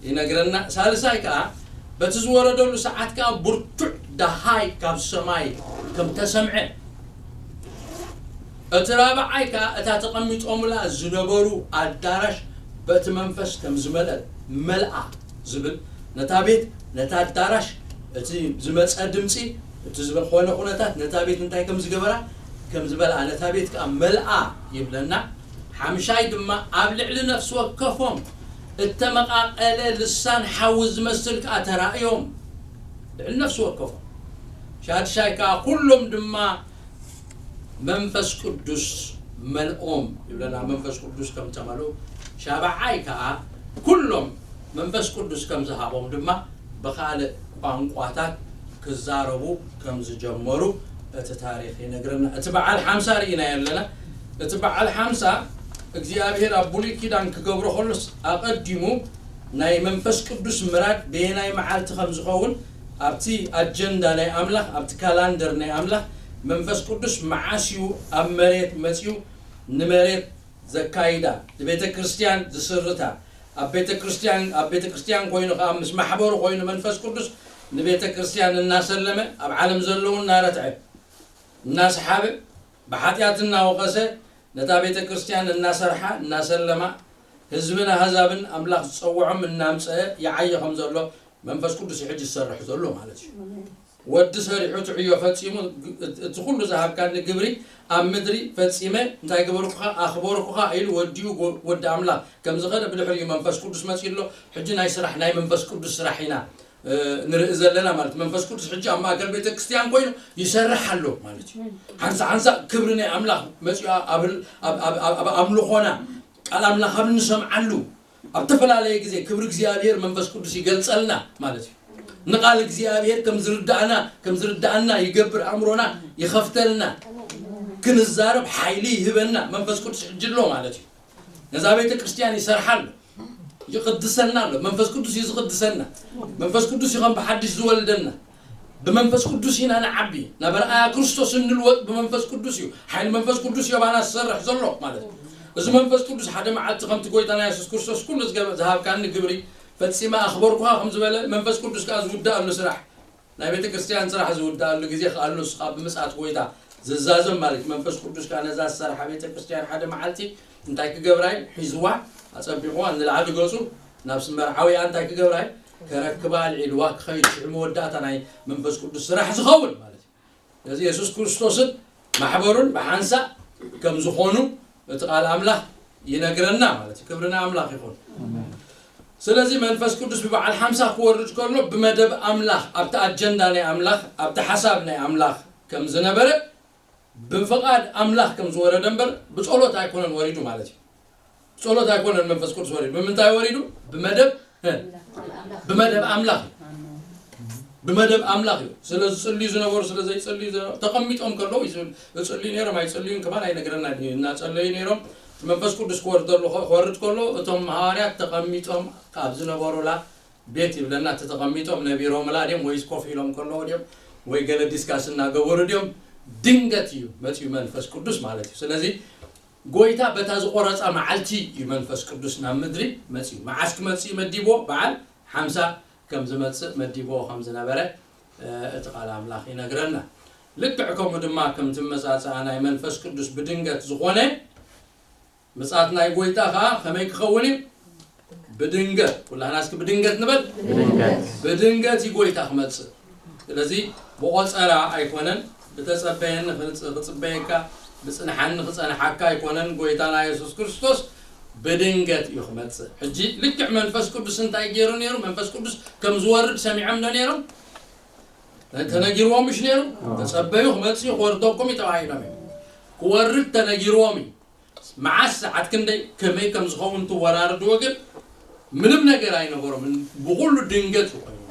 ይነግረና። ሳልሳይ ከዓ በቲ ዝወረደሉ ሰዓት ከዓ ብርቱዕ ደሃይ ካብ ሰማይ ከም ተሰምዐ እቲ ራብዓይ ከዓ እታ ተቐሚጦምላ ዝነበሩ ኣዳራሽ በቲ መንፈስ ከም ዝመልአት መልኣ ዝብል ነታ ቤት ነታ ኣዳራሽ እቲ ዝመፀ ድምፂ እቲ ዝኾነ ኩነታት ነታ ቤት እንታይ ከም ዝገበራ ከም ዝበልኣ ነታ ቤት ከዓ መልኣ ይብለና። ሓምሻይ ድማ ኣብ ልዕሊ ነፍሲ ወከፎም እተመቓቐለ ልሳን ሓዊ ዝመስል ከዓ ተራእዮም። ልዕሊ ነፍሲ ወከፎም ሻድሻይ ከዓ ኩሎም ድማ መንፈስ ቅዱስ መልኦም ይብለና። መንፈስ ቅዱስ ከም ተመልኡ ሻብዓይ ከዓ ኩሎም መንፈስ ቅዱስ ከም ዝሃቦም ድማ ብኻልእ ቋንቋታት ክዛረቡ ከም ዝጀመሩ እቲ ታሪኽ ይነግረና። እቲ በዓል ሓምሳ ርኢና ኣለና። እቲ በዓል ሓምሳ እግዚኣብሔር ኣብ ብሉይ ኪዳን ክገብሮ ከሎስ ኣቐዲሙ ናይ መንፈስ ቅዱስ ምራድ በየናይ መዓልቲ ከም ዝኸውን ኣብቲ ኣጀንዳ ናይ ኣምላኽ ኣብቲ ካላንደር ናይ ኣምላኽ መንፈስ ቅዱስ መዓስ እዩ ኣብ መሬት መፅዩ ንመሬት ዘካይዳ ንቤተ ክርስቲያን ዝስርታ ኣብ ቤተ ክርስቲያን ኣብ ቤተ ክርስቲያን ኮይኑ ከዓ ምስ ማሕበሩ ኮይኑ መንፈስ ቅዱስ ንቤተ ክርስቲያን እናሰለመ ኣብ ዓለም ዘለዉ እናረትዐ እናሰሓበ ብሓጢኣት እናወቐሰ ነታ ቤተ ክርስቲያን እናሰርሓ እናሰለማ ህዝብን ኣህዛብን ኣምላኽ ዝፀውዖም እናምፀአ ይዓየ ከም ዘሎ መንፈስ ቅዱስ ሕጂ ዝሰርሕ ዘሎ ማለት እዩ። ወዲ ሰሪሑ እቲ ዕዮ ፈፂሙ እቲ ኩሉ ዝሃብካኒ ግብሪ ኣብ ምድሪ ፈፂመ እንታይ ገበርኩኻ ኣኽበርኩኻ ኢሉ ወዲኡ ወዲ ኣምላኽ ከም ዝኸደ ብድሕሪኡ መንፈስ ቅዱስ መፂኡ ኣሎ። ሕጂ ናይ ስራሕ ናይ መንፈስ ቅዱስ ስራሕ ኢና ንርኢ ዘለና ማለት መንፈስ ቅዱስ ሕጂ ኣብ ማእከል ቤተ ክርስቲያን ኮይኑ ይሰርሕ ኣሎ ማለት እዩ። ሓንሳ ሓንሳ ክብሪ ናይ ኣምላኽ መፂኡ ኣብ ኣምልኾና ቃል ኣምላኽ ኣብ ንሰምዓሉ ኣብ ተፈላለየ ግዜ ክብሪ እግዚኣብሔር መንፈስ ቅዱስ ይገልጸልና ማለት እዩ። ንቃል እግዚኣብሔር ከም ዝርዳእና ከም ዝርዳእና ይገብር ኣእምሮና ይኸፍተልና ክንዛረብ ሓይሊ ይህበና መንፈስ ቅዱስ ሕጂ ኣሎ ማለት እዩ። ነዛ ቤተ ክርስቲያን ይሰርሓ ኣሎ ይቕድሰና ኣሎ መንፈስ ቅዱስ እዩ ዝቕድሰና። መንፈስ ቅዱስ እዩ ከም ብሓድሽ ዝወልደና ብመንፈስ ቅዱስ ኢና ንዓቢ ናብ ርኣያ ክርስቶስ እንልወጥ ብመንፈስ ቅዱስ እዩ። ሓይሊ መንፈስ ቅዱስ እዩ ኣባና ዝሰርሕ ዘሎ ማለት እዩ። እዚ መንፈስ ቅዱስ ሓደ መዓልቲ ከምቲ ጎይታና የሱስ ክርስቶስ ኩሉ ዝገበ ዝሃብካኒ ግብሪ ፈጺመ ኣኽበርኩኻ ከም ዝበለ መንፈስ ቅዱስ ከዓ ዝውዳእሉ ስራሕ ናይ ቤተ ክርስቲያን ስራሕ ዝውዳእሉ ግዜ ክኣሉ ንስኻ ብምጽኣት ጎይታ ዝዛዘም ማለት እዩ። መንፈስ ቅዱስ ከዓ ነዛ ዝሰርሓ ቤተ ክርስቲያን ሓደ መዓልቲ እንታይ ክገብራ እዩ ሒዝዋ ኣጸቢቕዋ ንላዕሊ ገጹ ናብ ስመርዓዊያ እንታይ ክገብራ እዩ ከረክባ ኣልዒልዋ ክኸይድ ሽዑ መወዳእታ ናይ መንፈስ ቅዱስ ስራሕ ዝኸውን ማለት እዩ። ስለዚ የሱስ ክርስቶስን ማሕበሩን ብሓንሳእ ከም ዝኾኑ እቲ ቃል ኣምላኽ ይነግረና ማለት እዩ። ክብሪ ንኣምላኽ ይኹን። ስለዚ መንፈስ ቅዱስ ብበዓል ሓምሳ ክወርድ ከሎ ብመደብ ኣምላኽ ኣብቲ ኣጀንዳ ናይ ኣምላኽ ኣብቲ ሓሳብ ናይ ኣምላኽ ከም ዝነበረ ብፍቓድ ኣምላኽ ከም ዝወረደ እምበር ብጸሎት ኣይኮነን ወሪዱ ማለት እዩ። ብጸሎት ኣይኮነን መንፈስ ቅዱስ ወሪዱ። ብምንታይ ወሪዱ? ብመደብ ብመደብ ኣምላኽ እዩ። ብመደብ ኣምላኽ እዩ። ስለ ዝጽልዩ ዝነበሩ ስለ ዘይጽልዩ ዝነበሩ ተቐሚጦም ከለዉ እዩ ዝብል። ዝጽልዩ ነይሮም ኣይጽልዩን ከማን ኣይነግረና እዩ። እናጸለዩ ነይሮም መንፈስ ቅዱስ ክወርድ ከሎ እቶም ሃዋርያት ተቐሚጦም ካብ ዝነበሩላ ቤት ይብለና እቲ ተቐሚጦም ነቢሮምላ ድዮም ወይስ ኮፍ ኢሎም ከለዉ ድዮም ወይ ገለ ዲስካስ እናገበሩ ድዮም ድንገት እዩ መፅዩ መንፈስ ቅዱስ ማለት እዩ። ስለዚ ጎይታ በታ ዝቆረፃ መዓልቲ እዩ መንፈስ ቅዱስ ናብ ምድሪ መፅዩ። መዓስ ክመፅእ መዲቦ በዓል ሓምሳ ከም ዝመፅእ መዲቦ ከም ዝነበረ እቲ ቃል ኣምላኽ ይነግረና። ልክዕ ከምኡ ድማ ከምቲ መፃፅኣ ናይ መንፈስ ቅዱስ ብድንገት ዝኾነ ምጽኣት ናይ ጎይታ ኸዓ ከመይ ክኸውን እዩ? ብድንገት። ኩላህና እስኪ ብድንገት ንበል። ብድንገት እዩ ጎይታ ክመጽእ። ስለዚ ብቆጸራ ኣይኮነን፣ ብተጸበየኒ ክጽበየካ፣ ብጽንሓኒ ክጸንሓካ ኣይኮነን። ጎይታና የሱስ ክርስቶስ ብድንገት እዩ ክመጽእ። ሕጂ ልክዕ መንፈስ ቅዱስ እንታይ ገይሩ ነይሩ? መንፈስ ቅዱስ ከም ዝወርድ ሰሚዖም ዶ ነይሮም? ተነጊርዎም ምሽ ነይሩ? ተጸበዩ ክመጽእ ክወርደኩም እዩ ተባሂሎም እዩ። ክወርድ ተነጊርዎም እዩ። መዓስ ሰዓት ክንደይ ከመይ ከም ዝኸውን ትወራርድዎ ግን ምንም ነገር ኣይነበሮምን። ብኹሉ ድንገት እዩ ኮይኑ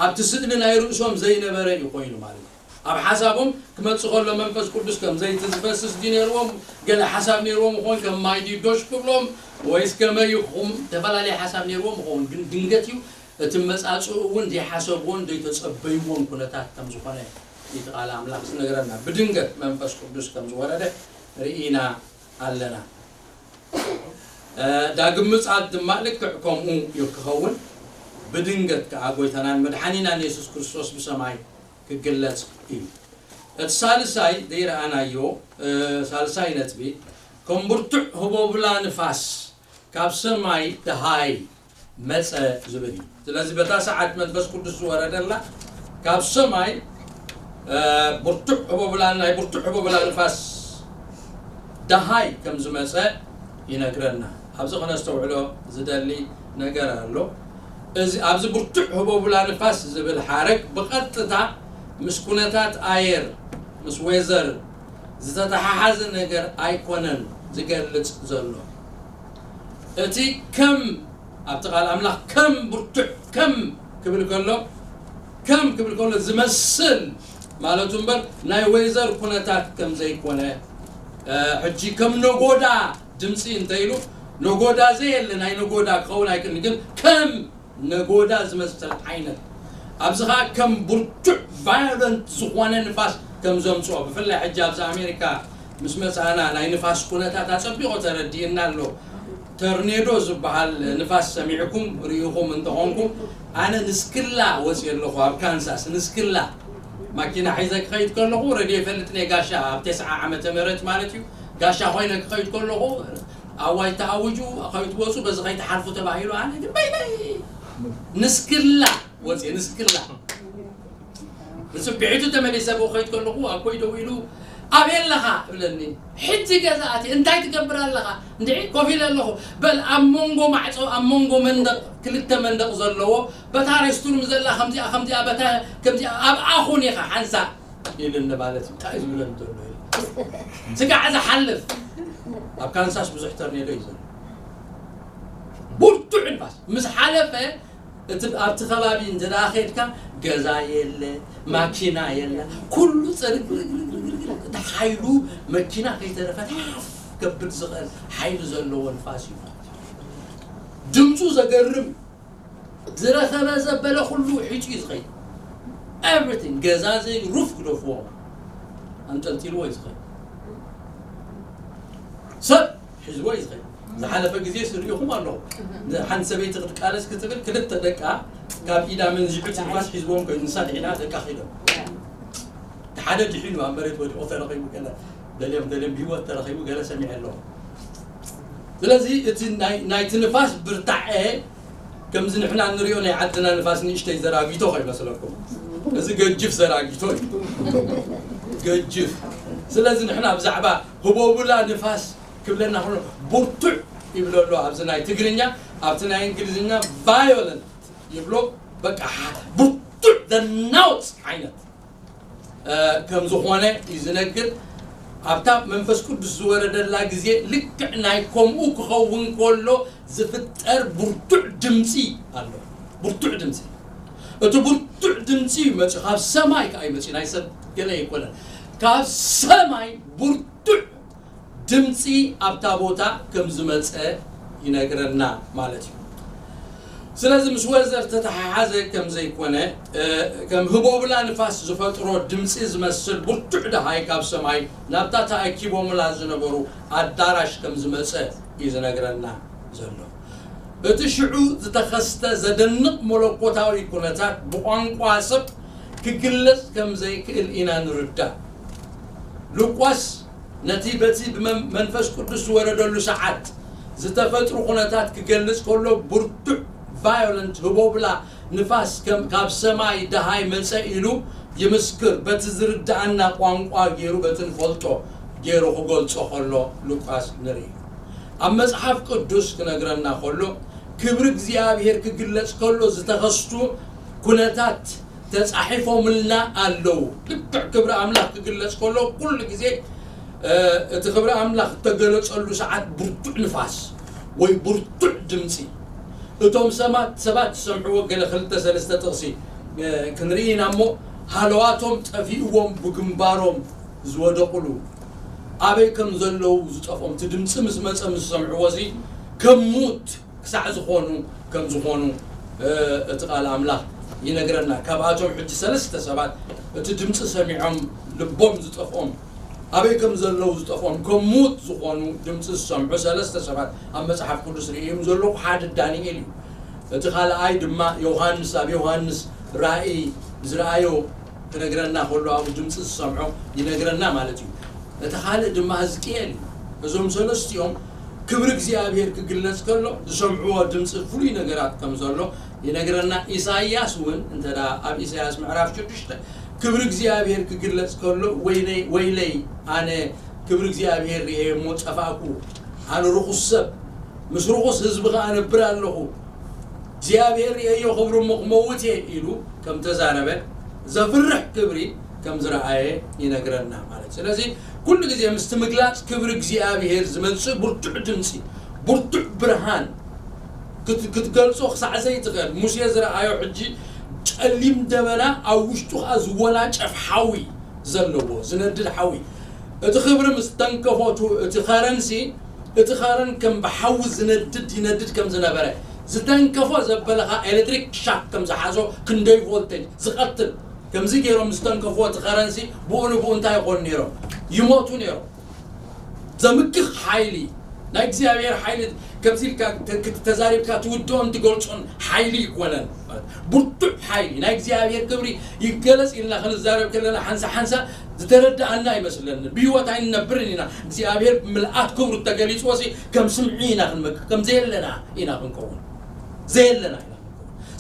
ኣብቲ ስእሊ ናይ ርእሶም ዘይነበረ እዩ ኮይኑ ማለት እዩ። ኣብ ሓሳቦም ክመጽእ ከሎ መንፈስ ቅዱስ ከም ዘይቲ ዝፈስስ ድዩ ነይርዎም? ገለ ሓሳብ ነይርዎም ይኸውን ከም ማይ ድዩ ዶሽ ክብሎም ወይስ ከመይ ይኹም? ዝተፈላለየ ሓሳብ ነይርዎም ይኸውን ግን ድንገት እዩ እቲ መጻጽኡ እውን ዘይሓሰብዎን ዘይተጸበይዎን ኩነታት ከም ዝኾነ እቲ ቃል ኣምላኽ ዝነግረና ብድንገት መንፈስ ቅዱስ ከም ዝወረደ ርኢና ኣለና። ዳግም ምጽኣት ድማ ልክዕ ከምኡ እዩ ክኸውን። ብድንገት ከዓ ጎይታናን መድሓኒናን የሱስ ክርስቶስ ብሰማይ ክግለጽ እዩ። እቲ ሳልሳይ ዘይረኣናዮ ሳልሳይ ነጥቢ ከም ብርቱዕ ህቦብላ ንፋስ ካብ ሰማይ ደሃይ መጸ ዝብል እዩ። ስለዚ በታ ሰዓት መንፈስ ቅዱስ ዝወረደላ ካብ ሰማይ ብርቱዕ ህቦብላ ናይ ብርቱዕ ህቦብላ ንፋስ ደሃይ ከም ዝመጸ ይነግረና። ኣብዚ ከነስተውዕሎ ዝደሊ ነገር ኣሎ። እዚ ኣብዚ ብርቱዕ ህቦብላ ንፋስ ዝብል ሓረግ ብቐጥታ ምስ ኩነታት ኣየር ምስ ዌዘር ዝተተሓሓዘ ነገር ኣይኮነን ዝገልጽ ዘሎ። እቲ ከም ኣብቲ ቃል ኣምላኽ ከም ብርቱዕ ከም ክብል ከሎ ከም ክብል ከሎ ዝመስል ማለቱ እምበር ናይ ዌዘር ኩነታት ከም ዘይኮነ ሕጂ ከም ነጎዳ ድምፂ እንተኢሉ ነጎዳ ዘየለ ናይ ነጎዳ ክኸውን ኣይክእልን ግን ከም ነጎዳ ዝመስል ዓይነት ኣብዚ ኸዓ ከም ብርቱዕ ቫዮለንት ዝኾነ ንፋስ ከም ዘምፅኦ ብፍላይ ሕጂ ኣብዚ ኣሜሪካ ምስ መፃእና ናይ ንፋስ ኩነታት ኣፀቢቆ ተረዲእና ኣሎ። ተርኔዶ ዝበሃል ንፋስ ሰሚዕኩም ርኢኹም እንተኾንኩም ኣነ ንስክላ ወፅየ ኣለኹ ኣብ ካንሳስ ንስክላ ማኪና ሒዘ ክኸይድ ከለኹ ረድዮ ይፈልጥ ነ ጋሻ ኣብ ተስዓ ዓመተ ምህረት ማለት እዩ ጋሻ ኮይነ ክኸይድ ከለኹ ኣዋጅ ተኣውጁ ከይትወፁ በዚ ከይትሓልፉ ተባሂሉ ኣነ ግን በይነይ ንስክላ ወፅየ ንስክላ ንፅቢሒቱ ተመሊሰ ብኡ ከይድ ከለኹ ኣብ ኮይ ደው ኢሉ ኣበይ ኣለኻ እብለኒ ሕጂ ገዛ ኣትየ እንታይ ትገብር ኣለኻ እንድዒ ኮፍ ኢለ ኣለኹ በል ኣብ መንጎ ማዕፆ ኣብ መንጎ መንደቕ ክልተ መንደቕ ዘለዎ በታ ሬስቱሩም ዘላ ከምዚኣ ከምዚኣ በታ ከምዚኣ ኣብኣ ኹን ኢኻ ሓንሳእ ኢልኒ ማለት እዩ እንታይ ዝብለኒ ዘሎ ስጋዕ ዝሓልፍ ኣብ ካንሳስ ብዙሕ ተርኔዶ እዩ ዘሎ ብርቱዕ ንፋስ ምስ ሓለፈ እቲ ኣብቲ ከባቢ እንተ ደኣ ኸድካ ገዛ የለ ማኪና የለ ኩሉ ፅርግርግርግርግር እቲ ሓይሉ መኪና ከይተረፈት ሓፍ ከብል ዝኽእል ሓይሊ ዘለዎ ንፋስ እዩ ድምፁ ዘገርም ዝረኸበ ዘበለ ኩሉ ሒፁ እዩ ዝኸይድ everything ገዛ ዘይ ሩፍ ግደፍዎ ኣንጠልጢልዎ እዩ ዝኸይድ ሰብ ሒዝዎ እዩ ዝኸይድ ዝሓለፈ ግዜ ስርኢኹም ኣለኹ ሓንቲ ሰበይቲ ክትቃለስ ክትብል ክልተ ደቃ ካብ ኢዳ መንዚዑ ትንፋስ ሒዝዎም ኮይኑ ንሳ ድሒና ደቃ ኺዶም ሓደ ድሒኑ ኣብ መሬት ወዲቑ ተረኺቡ ገለ ደልዮም ደልዮም ብህይወት ተረኺቡ ገለ ሰሚዐ ኣለኹ ስለዚ እቲ ናይ ትንፋስ ብርታዐ ከምዚ ንሕና እንሪኦ ናይ ዓድና ንፋስ ንእሽተይ ዘራጊቶ ከይመስለኩም። እዚ ገጅፍ ዘራጊቶ እዩ። ገጅፍ። ስለዚ ንሕና ብዛዕባ ህቦብላ ንፋስ ክብለና ከሎ ብርቱዕ ይብሎ ኣሎ ኣብዚ ናይ ትግርኛ፣ ኣብቲ ናይ እንግሊዝኛ ቫዮለንት ይብሎ። በቃ ብርቱዕ ዘናውፅ ዓይነት ከም ዝኾነ እዩ ዝነግር። ኣብታ መንፈስ ቅዱስ ዝወረደላ ግዜ ልክዕ ናይ ከምኡ ክኸውን ከሎ ዝፍጠር ብርቱዕ ድምፂ ኣሎ። ብርቱዕ ድምፂ። እቲ ብርቱዕ ድምፂ እዩ መፂኡ፣ ካብ ሰማይ ከዓ እዩ መፂኡ፣ ናይ ሰብ ገለ ኣይኮነን። ካብ ሰማይ ብርቱዕ ድምፂ ኣብታ ቦታ ከም ዝመፀ ይነግረና ማለት እዩ። ስለዚ ምስ ወዘር ተተሓሓዘ ከም ዘይኮነ፣ ከም ህቦብላ ንፋስ ዝፈጥሮ ድምፂ ዝመስል ብርቱዕ ደሃይ ካብ ሰማይ ናብታ ተኣኪቦምላ ዝነበሩ ኣዳራሽ ከም ዝመፀ እዩ ዝነግረና ዘሎ። እቲ ሽዑ ዝተኸስተ ዘደንቕ መለኮታዊ ኩነታት ብቋንቋ ሰብ ክግለጽ ከም ዘይክእል ኢና ንርዳእ። ሉቃስ ነቲ በቲ ብመን-፣ መንፈስ ቅዱስ ዝወረደሉ ሰዓት ዝተፈጥሩ ኩነታት ክገልጽ ከሎ፣ ብርቱዕ፣ ቫዮለንት፣ ህቦብላ ንፋስ ከም ካብ ሰማይ ደሃይ መጸ ኢሉ ይምስክር። በቲ ዝርድኣና ቋንቋ ገይሩ፣ በቲ ንፈልጦ ገይሩ ክገልጾ ከሎ ሉቃስ ንርኢ። ኣብ መጽሓፍ ቅዱስ ክነግረና ከሎ፣ ክብሪ እግዚኣብሔር ክግለጽ ከሎ ዝተኸስቱ ኩነታት ተጻሒፎምልና ኣለዉ። ልክዕ ክብሪ ኣምላኽ ክግለጽ ከሎ፣ ኩሉ ግዜ፣ እ፣ እቲ ክብሪ ኣምላኽ እተገለጸሉ ሰዓት ብርቱዕ ንፋስ ወይ ብርቱዕ ድምጺ፣ እቶም ሰማት-፣ ሰባት ዝሰምዕዎ ገለ ክልተ ሰለስተ ጥቕሲ፣ እ፣ ክንርኢ ኢና እሞ፣ ሃለዋቶም ጠፊእዎም ብግንባሮም ዝወደቑሉ፣ ኣበይ ከም ዘለዉ ዝጠፍኦም፣ እቲ ድምጺ ምስ መጸ ምስ ዝሰምዕዎ እዚ ከም ሙት ክሳዕ ዝኾኑ ከም ዝኾኑ፣ እ፣ እቲ ቃል ኣምላኽ ይነግረና። ካብኣቶም ሕጂ ሰለስተ ሰባት እቲ ድምጺ ሰሚዖም ልቦም ዝጠፍኦም፣ ኣበይ ከም ዘለዉ ዝጠፍኦም፣ ከም ሙት ዝኾኑ ድምጺ ዝሰምዑ ሰለስተ ሰባት ኣብ መጽሓፍ ቅዱስ ርእዮም ዘለኹ። ሓደ ዳንኤል እዩ። እቲ ካልኣይ ድማ ዮሃንስ፣ ኣብ ዮሃንስ ራእይ ዝረኣዮ ክነግረና ከሎ፣ ኣብኡ ድምጺ ዝሰምዖ ይነግረና ማለት እዩ። እቲ ካልእ ድማ ህዝቅኤል እዩ። እዞም ሰለስቲኦም ክብሪ እግዚኣብሔር ክግለጽ ከሎ ዝሰምዕዎ ድምጺ ፍሉይ ነገራት ከም ዘሎ ይነግረና። ኢሳይያስ እውን እንተ ደኣ ኣብ ኢሳይያስ ምዕራፍ ሽዱሽተ ክብሪ እግዚኣብሔር ክግለጽ ከሎ፣ "ወይለይ፣ ወይለይ፣ ኣነ ክብሪ እግዚኣብሔር ርእየ እሞ ጠፋእኩ፣ ኣነ ርኹስ ሰብ፣ ምስ ርኹስ ህዝቢ ኸኣ እነብር ኣለኹ፣ እግዚኣብሔር ርእየዮ ክብሪ እሞ ክመውት እየ" ኢሉ ከም ተዛረበ፣ ዘፍርሕ ክብሪ ከም ዝረኣየ ይነግረና ማለት እዩ። ስለዚ ኩሉ ግዜ ምስቲ ምግላጽ ክብሪ እግዚኣብሔር ዝመጽእ ብርቱዕ ድምጺ፣ ብርቱዕ ብርሃን ክት-፣ ክትገልጾ ክሳዕ ዘይትኽእል፣ ሙሴ ዝረኣዮ ሕጂ ጸሊም ደበና ኣብ ውሽጡ ኸኣ ዝወናጨፍ ሓዊ ዘለዎ፣ ዝነድድ ሓዊ። እቲ ክብሪ ምስ ተንከፎ፣ እቲ፣ እቲ ኸረንሲ፣ እቲ ኸረን ከም ብሓዊ ዝነድድ፣ ይነድድ ከም ዝነበረ፣ ዝተንከፎ ዘበለ ኸኣ ኤሌክትሪክ ሻክ ከም ዝሓዞ፣ ክንደይ ቮልቴጅ ዝቐትል፣ ከምዚ ገይሮም ምስ ተንከፍዎ፣ እቲ ኸረንሲ ብኡ ንብኡ እንታይ ይኾኑ ነይሮም? ይሞቱ ነይሮም። ዘምክኽ ሓይሊ፣ ናይ እግዚኣብሔር ሓይሊ፣ ከምዚ ኢልካ ተ-፣ ተ-፣ ተዛሪብካ ትውድኦን ትገልጾን ሓይሊ ይኮነን። ብርቱዕ ሓይሊ፣ ናይ እግዚኣብሔር ክብሪ ይገለጽ ኢልና ክንዛረብ ከለና፣ ሓንሳ ሓንሳ ዝተረዳኣና ኣይመስለንን። ብህይወት ኣይንነብርን ኢና። እግዚኣብሔር ብምልኣት ክብሩ ተገሊጽዎሲ፣ ከም ስምዒ ኢና ክንመክር፣ ከም ዘየለና ኢና ክንከውን። ዘየለና ኢና ክንከውን።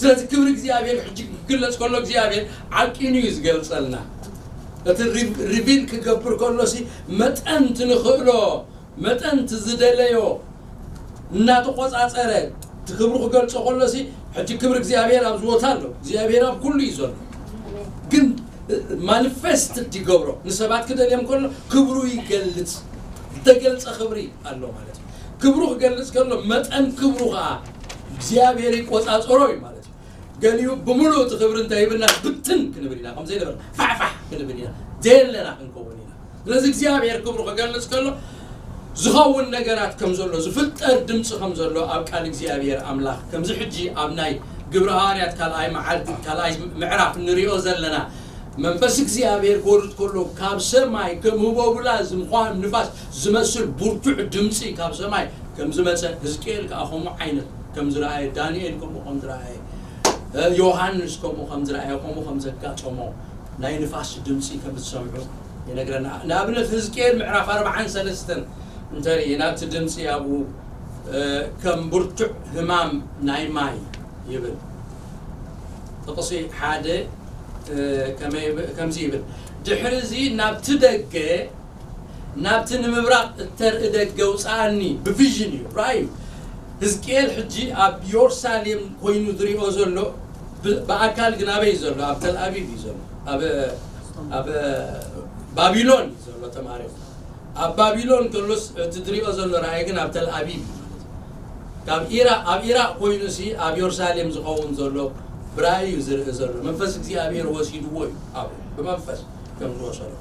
ስለዚ ክብሪ እግዚኣብሔር ሕጂ ክግለጽ ከሎ፣ እግዚኣብሔር ዓቂኑ እዩ ዝገልጸልና። እቲ ሪ-፣ ሪቪል ክገብር ከሎሲ፣ መጠን እቲ ንኽእሎ፣ መጠን እቲ ዝደለዮ እናተቆጻጸረ፣ እቲ ክብሩ ክገልጾ ከሎሲ፣ ሕጂ ክብሪ እግዚኣብሔር ኣብዚ ቦታ ኣሎ። እግዚኣብሔር ኣብ ኩሉ እዩ ዘሎ። ግን ማኒፌስት ይገብሮ፣ ንሰባት ክደልዮም ከሎ ክብሩ ይገልጽ። ዝተገልጸ ክብሪ ኣሎ ማለት እዩ። ክብሩ ክገልጽ ከሎ፣ መጠን ክብሩ ኸኣ እግዚኣብሔር ይቆጻጸሮ እዩ ማለት እዩ። ገሊኡ ብምሉእ እቲ ክብሪ እንተሂብና፣ ብትን ክንብል ኢና፣ ከም ዘይነበረ ፋሕፋሕ ክንብል ኢና፣ ዘየለና ክንከውን ኢና። ስለዚ እግዚኣብሔር ክብሩ ክገልጽ ከሎ፣ ዝኸውን ነገራት ከም ዘሎ፣ ዝፍጠር ድምጺ ከም ዘሎ ኣብ ቃል እግዚኣብሔር ኣምላኽ፣ ከምዚ ሕጂ ኣብ ናይ ግብሪ ሃዋርያት ካልኣይ መዓልቲ፣ ካልኣይ ምዕራፍ እንሪኦ ዘለና፣ መንፈስ እግዚኣብሔር ክወርድ ከሎ፣ ካብ ሰማይ ከም ህቦብላ ዝምዃን ንፋስ ዝመስል ብርቱዕ ድምጺ ካብ ሰማይ ከም ዝመጸ፣ ህዝቅኤል ከኣ ከምኡ ዓይነት ከም ዝረኣየ፣ ዳንኤል ከምኡ ከም ዝረኣየ፣ እ፣ ዮሃንስ ከምኡ ከም ዝረኣየ፣ ከምኡ ከም ዘጋጠሞ፣ ናይ ንፋስ ድምጺ ከም ዝሰምዑ ይነግረና። ንኣብነት፣ ህዝቅኤል ምዕራፍ ኣርብዓን ሰለስተን እንተርኢና፣ እቲ ድምጺ ኣብኡ፣ እ፣ ከም ብርቱዕ ህማም ናይ ማይ፣ ይብል። ጥቕሲ ሓደ፣ እ፣ ከመይ ይብ-፣ ከምዚ ይብል፣ ድሕሪ እዚ ናብቲ ደገ፣ ናብቲ ንምብራቕ እተርኢ ደገ ውፅኣኒ። ብቪዥን እዩ፣ ራእዩ። ህዝቅኤል ሕጂ ኣብ ኢየሩሳሌም ኮይኑ ዝሪኦ ዘሎ፣ ብ-፣ ብኣካል ግን ኣበይ እዩ ዘሎ? ኣብ ተል ኣቢብ እዩ ዘሎ። ኣብ፣ ኣብ ባቢሎን እዩ ዘሎ ተማሪኹ። ኣብ ባቢሎን ከሎስ እቲ ዝሪኦ ዘሎ ራእይ ግን ኣብ ተል ኣቢብ እዩ ማለት እዩ። ካብ ኢራቅ፣ ኣብ ኢራቅ ኮይኑ ሲ ኣብ ኢየሩሳሌም ዝኸውን ዘሎ ብራእይ እዩ ዝርኢ ዘሎ። መንፈስ እግዚኣብሔር ወሲድዎ እዩ። ኣብኡ ብመንፈስ ከም ዝወሰዶ።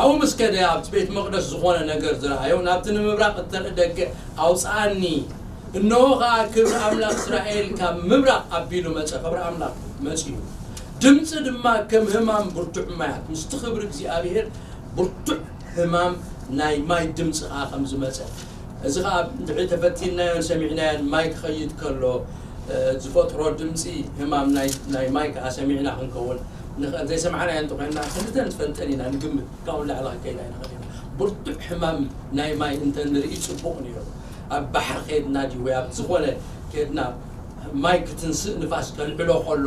ኣብኡ ምስ ከደ ኣብቲ ቤት መቕደስ ዝኾነ ነገር ዝረኣዮ፣ ናብቲ ንምብራቕ እተርኢ ደገ ኣውፅኣኒ። እነሆ ኸዓ ክብሪ ኣምላኽ እስራኤል ካብ ምብራቕ ኣቢሉ መጸ። ክብሪ ኣምላኽ መጺኡ። ድምፂ ድማ ከም ህማም ብርቱዕ ማያት፣ ምስቲ ክብሪ እግዚኣብሔር ብርቱዕ ህማም ናይ ማይ ድምፂ ኸዓ ከም ዝመጸ። እዚ ኸዓ ድሕሪ ተፈቲንናዮን ሰሚዕናዮን ማይ ክኸይድ ከሎ፣ እ፣ ዝፈጥሮ ድምፂ ህማም ናይ፣ ናይ ማይ ከኣ ሰሚዕና ክንከውን ንኽእል። ዘይሰማዕናዮ እንተኾይንና ክንተን ትፈልጠን ኢና፣ ንግምት። ካብኡ ንላዕሊ ክንከይድ ኣይንኽእል ኢና። ብርቱዕ ህማም ናይ ማይ እንተ ንርኢ ጽቡቕ ነይሩ። ኣብ ባሕሪ ከይድና ድዩ ወይ ኣብ ዝኾነ ከይድና ማይ ክትንስእ ንፋስ ከልዕሎ ከሎ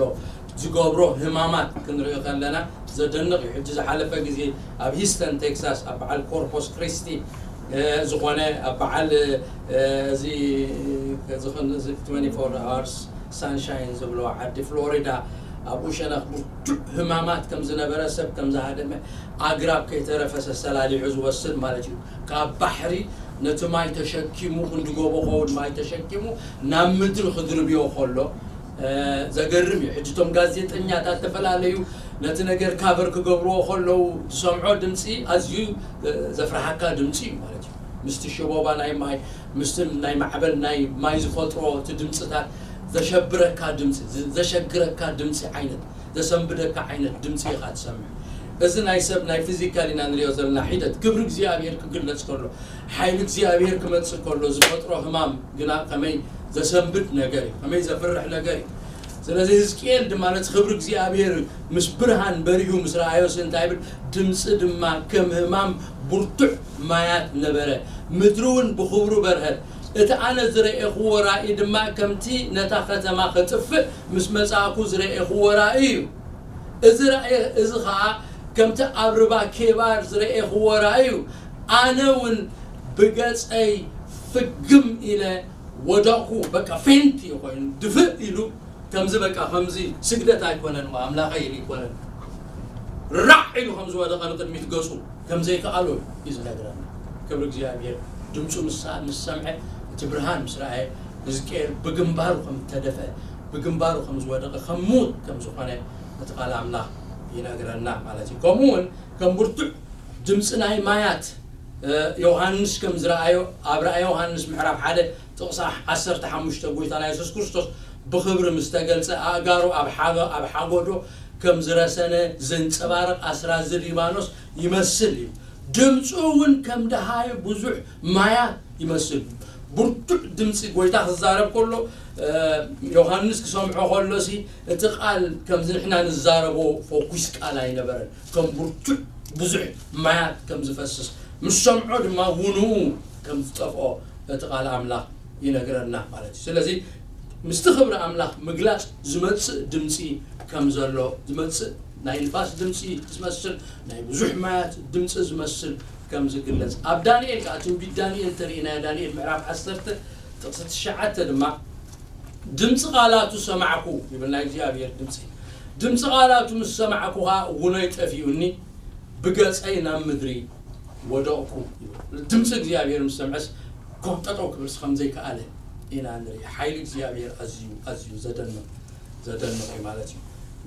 ዝገብሮ ህማማት ክንርኢ ከለና ዘደንቕ እዩ። ሕጂ ዝሓለፈ ግዜ ኣብ ሂስተን ቴክሳስ ኣብ በዓል ኮርፖስ ክሪስቲ፣ እ፣ ዝኾነ ኣብ በዓል፣ እ፣ እዚ፣ እዚ ኽን-፣ እዚ ትዌንቲ ፎር ኣወርስ ሳንሻይን ዝብሎ ዓዲ ፍሎሪዳ፣ ኣብኡ ሸነኽ ብርቱዕ ህማማት ከም ዝነበረ፣ ሰብ ከም ዝሃደመ፣ ኣግራብ ከይተረፈ ሰሰላሊዑ ዝወስድ ማለት እዩ። ካብ ባሕሪ ነቲ ማይ ተሸኪሙ፣ ክንዲ ጎቦ ኸውን ማይ ተሸኪሙ ናብ ምድሪ ክድርብዮ ከሎ፣ እ፣ ዘገርም እዩ። ሕጂ እቶም ጋዜጠኛታት ተፈላለዩ ነቲ ነገር ካቨር ክገብርዎ ከለዉ ዝሰምዖ ድምፂ ኣዝዩ፣ እ፣ ዘፍርሓካ ድምፂ እዩ ማለት እዩ። ምስቲ ሽቦባ ናይ ማይ፣ ምስቲ ናይ ማዕበል ናይ ማይ ዝፈጥሮ እቲ ድምፅታት ዘሸብረካ ድምፂ፣ ዝ-፣ ዘሸግረካ ድምፂ ዓይነት፣ ዘሰንብደካ ዓይነት ድምፂ ኢኻ ትሰምዕ። እዚ ናይ ሰብ ናይ ፊዚካል ኢና ንሪኦ ዘለና ሒደት፣ ክብሪ እግዚኣብሔር ክግለጽ ከሎ፣ ሓይሊ እግዚኣብሔር ክመጽእ ከሎ ዝፈጥሮ ህማም ግና ከመይ ዘሰንብድ ነገር እዩ፣ ከመይ ዘፍርሕ ነገር እዩ። ስለዚ ህዝቅኤል ድማ ነቲ ክብሪ እግዚኣብሔር ምስ ብርሃን በሪሁ ምስ ረኣዮስ እንታይ ይብል? ድምፂ ድማ ከም ህማም ብርቱዕ ማያት ነበረ፣ ምድሪ እውን ብኽብሩ በርሀት። እቲ ኣነ ዝረኤኽዎ ራእይ ድማ ከምቲ ነታ ከተማ ከጥፍእ ምስ መጻእኩ ዝረኤኽዎ ራእይ እዩ። እዚ ራእይ እዚ ኸኣ ከምቲ ኣብ ርባ ኬባር ዝረኤኽዎ ራእይ እዩ። ኣነ እውን ብገጸይ ፍግም ኢለ ወደቕኩ። በቃ ፌንት እዩ ኮይኑ፣ ድፍእ ኢሉ ከምዚ በቃ ከምዚ ስግደት ኣይኮነን፣ ኣምላኸይ ኢሉ ኣይኮነን። ራዕ ኢሉ ከም ዝወደቐ ንቕድሚት ገጹ ከም ዘይከኣሎ እዩ ዝነግረና። ክብሪ እግዚኣብሔር። ድምፁ ምስ፣ ምስ ሰምዐ፣ እቲ ብርሃን ምስ ረኣየ፣ ህዝቅኤል ብግንባሩ ከም እተደፍአ፣ ብግንባሩ ከም ዝወደቐ፣ ከም ሙት ከም ዝኾነ እቲ ቃል ኣምላኽ ይነግረና ማለት እዩ። ከምኡ እውን ከም ብርቱዕ ድምፂ ናይ ማያት፣ እ፣ ዮሃንስ ከም ዝረኣዮ፣ ኣብ ራእየ ዮሃንስ ምዕራፍ ሓደ ጥቕሲ ዓሰርተ ሓሙሽተ፣ ጎይታና የሱስ ክርስቶስ ብኽብሪ ምስ ተገልጸ፣ ኣእጋሩ ኣብ ሓገ-፣ ኣብ ሓጎዶ ከም ዝረሰነ ዘንጸባርቕ ኣስራዚ ሊባኖስ ይመስል እዩ። ድምፁ እውን ከም ደሃዩ ብዙሕ ማያት ይመስል እዩ። ብርቱዕ ድምፂ ጎይታ ክዛረብ ከሎ፣ እ፣ ዮሃንስ ክሰምዖ ከሎሲ እቲ ቃል ከምዚ ንሕና ንዛረቦ ፎኩስ ቃል ኣይነበረን። ከም ብርቱዕ ብዙሕ ማያት ከም ዝፈስስ፣ ምስ ሰምዖ ድማ ውንኡ ከም ዝጠፍኦ እቲ ቃል ኣምላኽ ይነግረና ማለት እዩ። ስለዚ ምስቲ ክብሪ ኣምላኽ ምግላጽ ዝመጽእ ድምጺ ከም ዘሎ፣ ዝመጽእ ናይ ንፋስ ድምጺ ዝመስል፣ ናይ ብዙሕ ማያት ድምጺ ዝመስል ከም ዝግለጽ፣ ኣብ ዳንኤል ከኣ፣ ትንቢት ዳንኤል ተርኢ፣ ናይ ዳንኤል ምዕራፍ ዓሰርተ ጥቕሲ ትሽዓተ ድማ፣ ድምጺ ቃላቱ ሰማዕኩ ይብል፣ ናይ እግዚኣብሔር ድምጺ። ድምጺ ቃላቱ ምስ ሰማዕኩ ኸኣ ውኖይ ጠፊኡኒ፣ ብገጸይ ናብ ምድሪ ወደቕኩ ይብል። ድምጺ እግዚኣብሔር ምስ ሰምዐስ ኮም ጠጠው ክብልስ ከም ዘይከኣለ ኢና ንርኢ። ሓይሊ እግዚኣብሔር ኣዝዩ፣ ኣዝዩ ዘደንቕ፣ ዘደንቕ እዩ ማለት እዩ።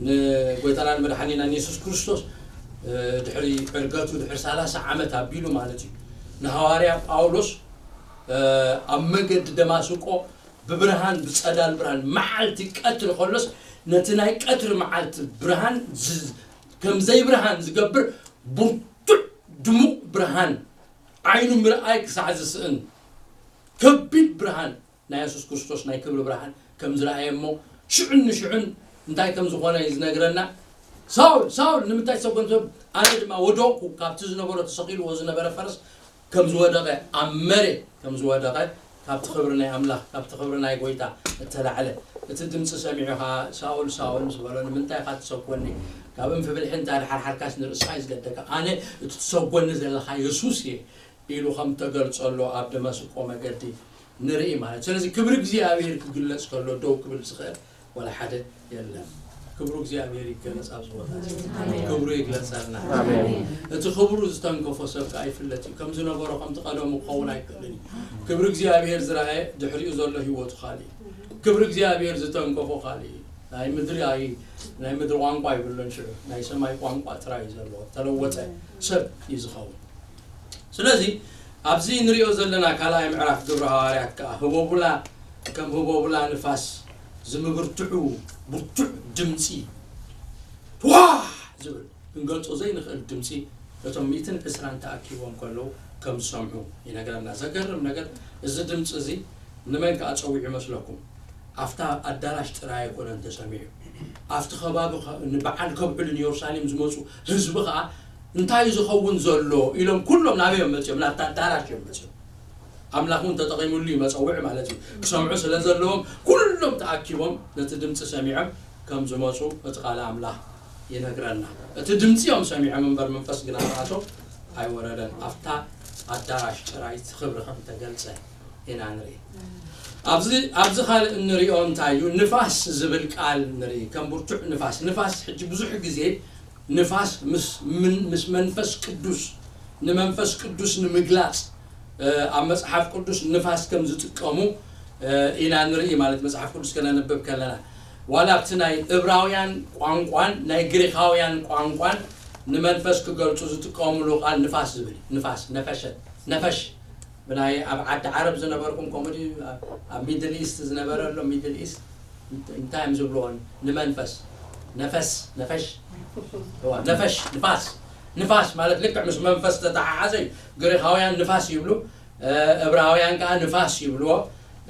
ንጎይታናን መድሓኒናን የሱስ ክርስቶስ፣ እ፣ ድሕሪ ዕርገቱ፣ ድሕሪ ሰላሳ ዓመት ኣቢሉ ማለት እዩ፣ ንሃዋርያ ጳውሎስ፣ እ፣ ኣብ መገዲ ደማስቆ ብብርሃን፣ ብጸዳል ብርሃን፣ መዓልቲ ቀትሪ ከሎስ፣ ነቲ ናይ ቀትሪ መዓልቲ ብርሃን ዝ-፣ ከም ዘይብርሃን ዝገብር ብርቱዕ ድሙቕ ብርሃን፣ ዓይኑ ምርኣይ ክሳዕ ዝስእን ከቢድ ብርሃን ናይ የሱስ ክርስቶስ ናይ ክብሪ ብርሃን ከም ዝረኣየ እሞ፣ ሽዑን ንሽዑን እንታይ ከም ዝኾነ እዩ ዝነግረና። ሳውል፣ ሳውል፣ ንምንታይ ትሰጎን ትብል? ኣነ ድማ ወደቕኩ፣ ካብቲ ዝነበሮ ተሰቒልዎ ዝነበረ ፈረስ ከም ዝወደቐ፣ ኣብ መሬት ከም ዝወደቐ፣ ካብቲ ክብሪ ናይ ኣምላኽ፣ ካብቲ ክብሪ ናይ ጎይታ እተላዕለ። እቲ ድምጺ ሰሚዑ ኸኣ፣ "ሳኦል፣ ሳኦል" ምስ በሎ፣ "ንምንታይ ኢኻ ትሰጎኒ? ካብ እንፍብልሒ እንታይ ድሓርሓርካስ ንርእስኻ እዩ ዝገደካ? ኣነ እቲ ትሰጎኒ ዘለኻ የሱስ እየ" ኢሉ ከም ተገልጸሎ ኣብ ደማስቆ መገዲ ንርኢ ማለት። ስለዚ ክብሪ እግዚኣብሔር ክግለጽ ከሎ ደው ክብል ዝኽእል ዋላ ሓደ የለን። ክብሩ እግዚኣብሔር ይገለጽ ኣብዚ ቦታ እዚ። ኣሜን። ክብሩ ይግለጸልና። ኣሜን። እቲ ክብሩ ዝተንከፎ ሰብ ከኣ ይፍለጥ እዩ። ከም ዝነበሮ ከምቲ ቀደሙ ክኸውን ኣይክእልን እዩ። ክብሪ እግዚኣብሔር ዝረኣየ ድሕሪኡ ዘሎ ህይወቱ ካልእ እዩ። ክብሪ እግዚኣብሔር ዝተንከፎ ካልእ እዩ። ናይ ምድሪ ኣይ-፣ ናይ ምድሪ ቋንቋ ኣይብሉን ሽዑ። ናይ ሰማይ ቋንቋ ጥራይ እዩ ዘለዎ። ተለወጠ ሰብ እዩ ዝኸውን። ስለዚ ኣብዚ ንሪኦ ዘለና ካልኣይ ምዕራፍ ግብሪ ሃዋርያት ከኣ ህቦብላ፣ ከም ህቦብላ ንፋስ ዝምብርትዑ ብርቱዕ ድምጺ፣ ዋህ ዝብል ክንገልጾ ዘይንኽእል ድምጺ ነቶም ሚእትን ዕስራን ተኣኪቦም ከለዉ ከም ዝሰምዑ ይነግረና። ዘገርም ነገር፣ እዚ ድምጺ እዚ ንመን ከኣ ጸዊዑ ይመስለኩም? ኣብታ ኣዳራሽ ጥራይ ኣይኮነን ተሰሚዑ። ኣብቲ ከባቢ ኸ-፣ ንበዓል ከብዕሉ ንየሩሳሌም ዝመጹ ህዝቢ ኸኣ እንታይ እዩ ዝኸውን ዘሎ ኢሎም ኩሎም ናበይ እዮም መጺኦም? ናብታ ኣዳራሽ እዮም መጺኦም። ኣምላኽ እውን ተጠቒሙሉ እዩ መጸውዒ ማለት እዩ። ክሰምዑ ስለ ዘለዎም ኩሎም ተኣኪቦም ነቲ ድምጺ ሰሚዖም ከም ዝመጹ እቲ ቃል ኣምላኽ ይነግረና። እቲ ድምጺ እዮም ሰሚዖም እምበር መንፈስ ግና ኣብኣቶም ኣይወረደን። ኣብታ ኣዳራሽ ጥራይ እቲ ክብሪ ከም ተገልጸ ኢና ንርኢ። ኣብዚ፣ ኣብዚ ካልእ እንሪኦ እንታይ እዩ? ንፋስ ዝብል ቃል ንርኢ። ከም ብርቱዕ ንፋስ። ንፋስ ሕጂ ብዙሕ ግዜ ንፋስ ምስ፣ ምን-፣ ምስ መንፈስ ቅዱስ፣ ንመንፈስ ቅዱስ ንምግላጽ፣ እ፣ ኣብ መጽሓፍ ቅዱስ ንፋስ ከም ዝጥቀሙ፣ እ፣ ኢና ንርኢ ማለት መጽሓፍ ቅዱስ ከነንብብ ከለና። ዋላ ኣብቲ ናይ እብራውያን ቋንቋን ናይ ግሪኻውያን ቋንቋን ንመንፈስ ክገልጹ ዝጥቀሙሉ ቃል ንፋስ ዝብል እዩ። ንፋስ፣ ነፈሸ፣ ነፈሽ። ብናይ ኣብ ዓዲ ዓረብ ዝነበርኩም ከምኡ ድዩ? ኣብ፣ ኣብ ሚድል ኢስት ዝነበረ ኣሎ፣ ሚድል ኢስት እንት-፣ እንታይ እዮም ዝብልዎ? ንመንፈስ። ነፈስ፣ ነፈሽ። እዋ፣ ነፈሽ፣ ንፋስ። ንፋስ ማለት ልክዕ ምስ መንፈስ ዝተተሓሓዘ እዩ። ግሪኻውያን ንፋስ ይብሉ፣ እ፣ እብራውያን ከኣ ንፋስ ይብልዎ።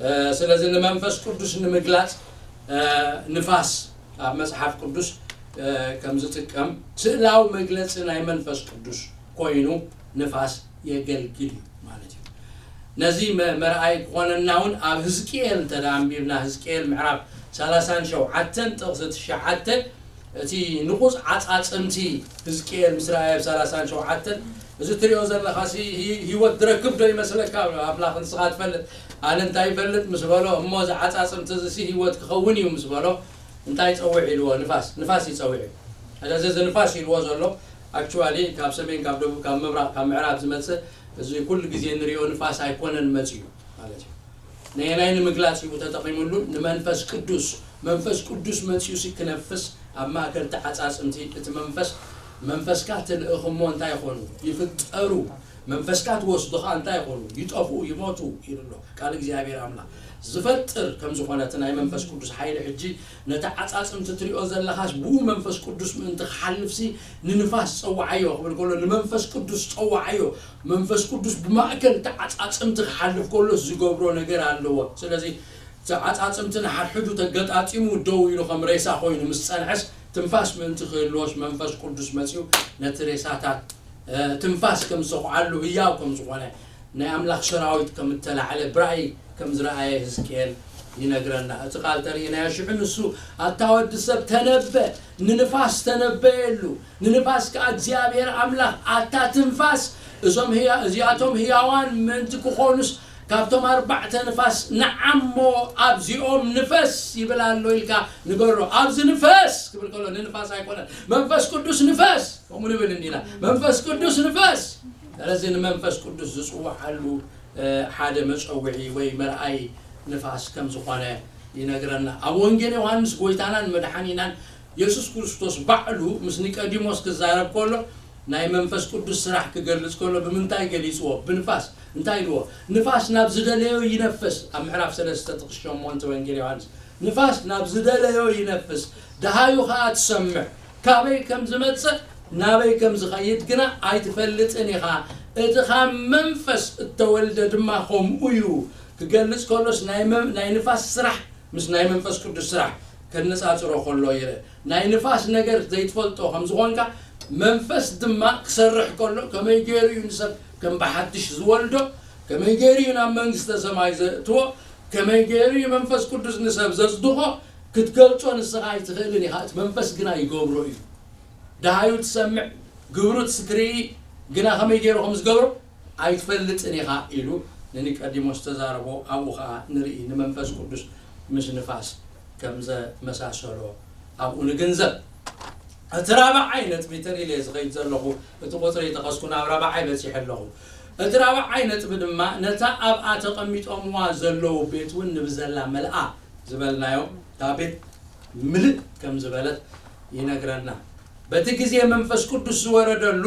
እ፣ ስለዚ ንመንፈስ ቅዱስ ንምግላጽ፣ እ፣ ንፋስ ኣብ መጽሓፍ ቅዱስ፣ እ፣ ከም ዝጥቀም ስእላዊ መግለጺ ናይ መንፈስ ቅዱስ ኮይኑ ንፋስ የገልግል እዩ ማለት እዩ። ነዚ መ-፣ መርኣይ ክኾነና እውን ኣብ ህዝቅኤል እንተ ደኣ ኣንቢብና፣ ህዝቅኤል ምዕራፍ ሰላሳን ሸውዓተን ጥቕሲ ትሽዓተ፣ እቲ ንቑጽ ዓጻጽምቲ ህዝቅኤል ምስ ረኣየ ኣብ ሰላሳን ሸውዓተን፣ "እዚ ትሪኦ ዘለኻሲ ሂ-፣ ህይወት ዝረክብ ዶ ይመስለካ?" ኣምላኽ ንስኻ ትፈልጥ፣ ኣነ እንታይ ይፈልጥ ምስ በሎ፣ "እሞ እዚ ዓጻጽምቲ እዚሲ ህይወት ክኸውን እዩ" ምስ በሎ፣ እንታይ ይጸውዕ ኢልዎ? ንፋስ፣ ንፋስ ይጸውዕ እዩ። ስለዚ እዚ ንፋስ ኢልዎ ዘሎ፣ ኣክቹዋሊ ካብ ሰሜን፣ ካብ ደቡብ፣ ካብ ምብራቕ፣ ካብ ምዕራብ ዝመጽእ፣ እዚ ኩሉ ግዜ ንሪኦ ንፋስ ኣይኮነን መጺኡ ማለት እዩ። ነየናይ ንምግላጽ እዩ ተጠቒሙሉ? ንመንፈስ ቅዱስ። መንፈስ ቅዱስ መጺኡ ሲ ክነፍስ ኣብ ማእከል ተዓጻጽምቲ፣ እቲ መንፈስ፣ መንፈስካ ትልእኽ እሞ እንታይ ይኾኑ? ይፍጠሩ። መንፈስካ ትወስዶ ኸኣ እንታይ ይኾኑ? ይጠፍኡ፣ ይሞቱ ኢሉ ኣሎ ቃል እግዚኣብሔር ኣምላኽ። ዝፈጥር ከም ዝኾነ እቲ ናይ መንፈስ ቅዱስ ሓይሊ ሕጂ ነቲ ዓጻጽምቲ ትሪኦ ዘለኻስ ብኡ መንፈስ ቅዱስ ምእንቲ ክሓልፍሲ ንንፋስ ጸውዓዮ ክብል ከሎ፣ ንመንፈስ ቅዱስ ጸውዓዮ። መንፈስ ቅዱስ ብማእከል እቲ ዓጻጽምቲ ክሓልፍ ከሎ ዝገብሮ ነገር ኣለዎ። ስለዚ እቲ ዓጻጽምቲ ንሓድሕዱ ተገጣጢሙ ደው ኢሉ ከም ሬሳ ኮይኑ ምስ ጸንሐስ፣ ትንፋስ ምእንቲ ክህልዎስ መንፈስ ቅዱስ መጺኡ ነቲ ሬሳታት፣ እ፣ ትንፋስ ከም ዝተኹዓሉ ህያው ከም ዝኾነ ናይ ኣምላኽ ሰራዊት ከም እተላዕለ ብራእይ ከም ዝረኣየ ህዝቅኤል ይነግረና። እቲ ቃል ተርእናዮ ሽዑ ንሱ፣ "ኣታ ወዲ ሰብ ተነበ፣ ንንፋስ ተነበየሉ፣ ንንፋስ ከኣ እግዚኣብሔር ኣምላኽ፣ ኣታ ትንፋስ፣ እዞም ህያ-፣ እዚኣቶም ህያዋን ምእንቲ ክኾኑስ ካብቶም ኣርባዕተ ንፋስ ንዓሞ ኣብዚኦም ንፈስ" ይብል ኣሎ ኢልካ ንገሮ። ኣብዚ ንፈስ ክብል ከሎ ንንፋስ ኣይኮነን። መንፈስ ቅዱስ ንፈስ፣ ከምኡ ንብል እንዲና። መንፈስ ቅዱስ ንፈስ። ስለዚ ንመንፈስ ቅዱስ ዝጽውዓሉ፣ እ፣ ሓደ መጸውዒ ወይ መርኣይ ንፋስ ከም ዝኾነ ይነግረና። ኣብ ወንጌል ዮሃንስ ጎይታናን መድሓኒናን የሱስ ክርስቶስ ባዕሉ ምስ ኒቆዲሞስ ክዛረብ ከሎ፣ ናይ መንፈስ ቅዱስ ስራሕ ክገልጽ ከሎ ብምንታይ ገሊጽዎ? ብንፋስ። እንታይ ኢልዎ? "ንፋስ ናብ ዝደለዮ ይነፍስ"፣ ኣብ ምዕራፍ ሰለስተ ጥቕሲ ሸሞንተ ወንጌል ዮሃንስ። "ንፋስ ናብ ዝደለዮ ይነፍስ፣ ደሃዩ ኸኣ ትሰምዕ። ካበይ ከም ዝመጽእ፣ ናበይ ከም ዝኸይድ ግና ኣይትፈልጥን ኢኻ። እቲ ካብ መንፈስ እተወልደ ድማ ከምኡ እዩ።" ክገልጽ ከሎስ ናይ መን-፣ ናይ ንፋስ ስራሕ ምስ ናይ መንፈስ ቅዱስ ስራሕ ከነጻጽሮ ከሎ ይርእ። ናይ ንፋስ ነገር ዘይትፈልጦ ከም ዝኾንካ፣ መንፈስ ድማ ክሰርሕ ከሎ ከመይ ገይሩ እዩ ንሰብ ከም ብሓድሽ ዝወልዶ፣ ከመይ ገይሩ እዩ ናብ መንግስተ ሰማይ ዘእትዎ? ከመይ ገይሩ እዩ መንፈስ ቅዱስ ንሰብ ዘጽድቖ? ክትገልጾ ንስኻ ኣይትኽእልን ኢኻ፣ እቲ መንፈስ ግና ይገብሮ እዩ። ደሃዩ ትሰምዕ፣ ግብሩ ትስትርኢ፣ ግና ከመይ ገይሩ ከም ዝገብሮ ኣይትፈልጥን ኢኻ ኢሉ ንኒቀዲሞስ ተዛረቦ። ኣብኡ ኸኣ ንርኢ ንመንፈስ ቅዱስ ምስ ንፋስ ከም ዘመሳሰሎ ኣብኡ ንግንዘብ። እቲ ራብዓይ ነጥቢ ተሪለ ዝኸይድ ዘለኹ፣ እቲ ቁፅሪ ይጠቐስኩ ናብ ራብዓይ በፂሐ ኣለኹ። እቲ ራብዓይ ነጥቢ ድማ ነታ ኣብኣ ተቐሚጦምዋ ዘለዉ ቤት እውን ንብዘላ መልኣ ዝበልናዮ እታ ቤት ምልእ ከም ዝበለት ይነግረና። በቲ ግዜ መንፈስ ቅዱስ ዝወረደሉ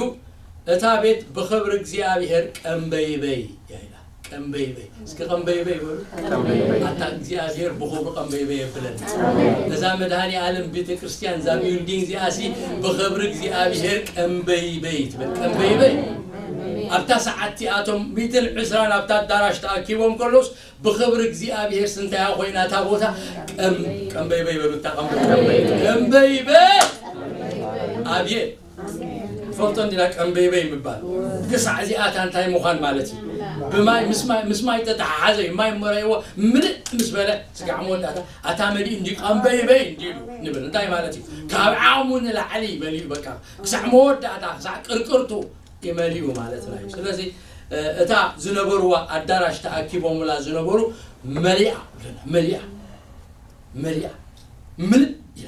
እታ ቤት ብኽብሪ እግዚኣብሔር ቀንበይበይ እያ ኢላ። ቀንበይበይ። እስኪ ቀንበይበይ በሉ። ቀንበይበይ። ኣታ እግዚኣብሔር ብኽብሩ ቀንበይበይ የብለና። እዛ መድኃኔ ዓለም ቤተ ክርስቲያን እዛ ቢልዲንግ እዚኣ ሲ ብኽብሪ እግዚኣብሔር ቀንበይበይ ትብል። ቀንበይበይ። ኣብታ ሰዓት እቲኣቶም ሚእትን ዕስራን ኣብታ ኣዳራሽ ተኣኪቦም ከሎስ ብኽብሪ እግዚኣብሔር ስንታያ ኮይና እታ ቦታ ቀም ቀንበይበይ በሉ። እታ ቀንበይበይ ቀንበይበይ። ኣብየ ትፈልጦ እንዲና ቀንበይበይ ምባል ክሳዕ እዚኣታ እንታይ ምዃን ማለት እዩ። ብማይ ምስ ማይ ምስ ማይ ተተሓሓዘ እዩ። ማይ መረይዎ ምልእ ምስ በለ ስጋዕ መወዳእታ ኣታ መሊኡ እንዲ ቀንበይበይ እንዲሉ ንብል እንታይ ማለት እዩ። ካብ ዓቕሙ ንላዕሊ መሊኡ በቃ ክሳዕ መወዳእታ ክሳዕ ቅርቅርቱ ይመሊኡ ማለትና እዩ። ስለዚ እታ ዝነበርዋ ኣዳራሽ ተኣኪቦምላ ዝነበሩ መሊኣ ብለና መሊኣ መሊኣ ምልእ ኢላ።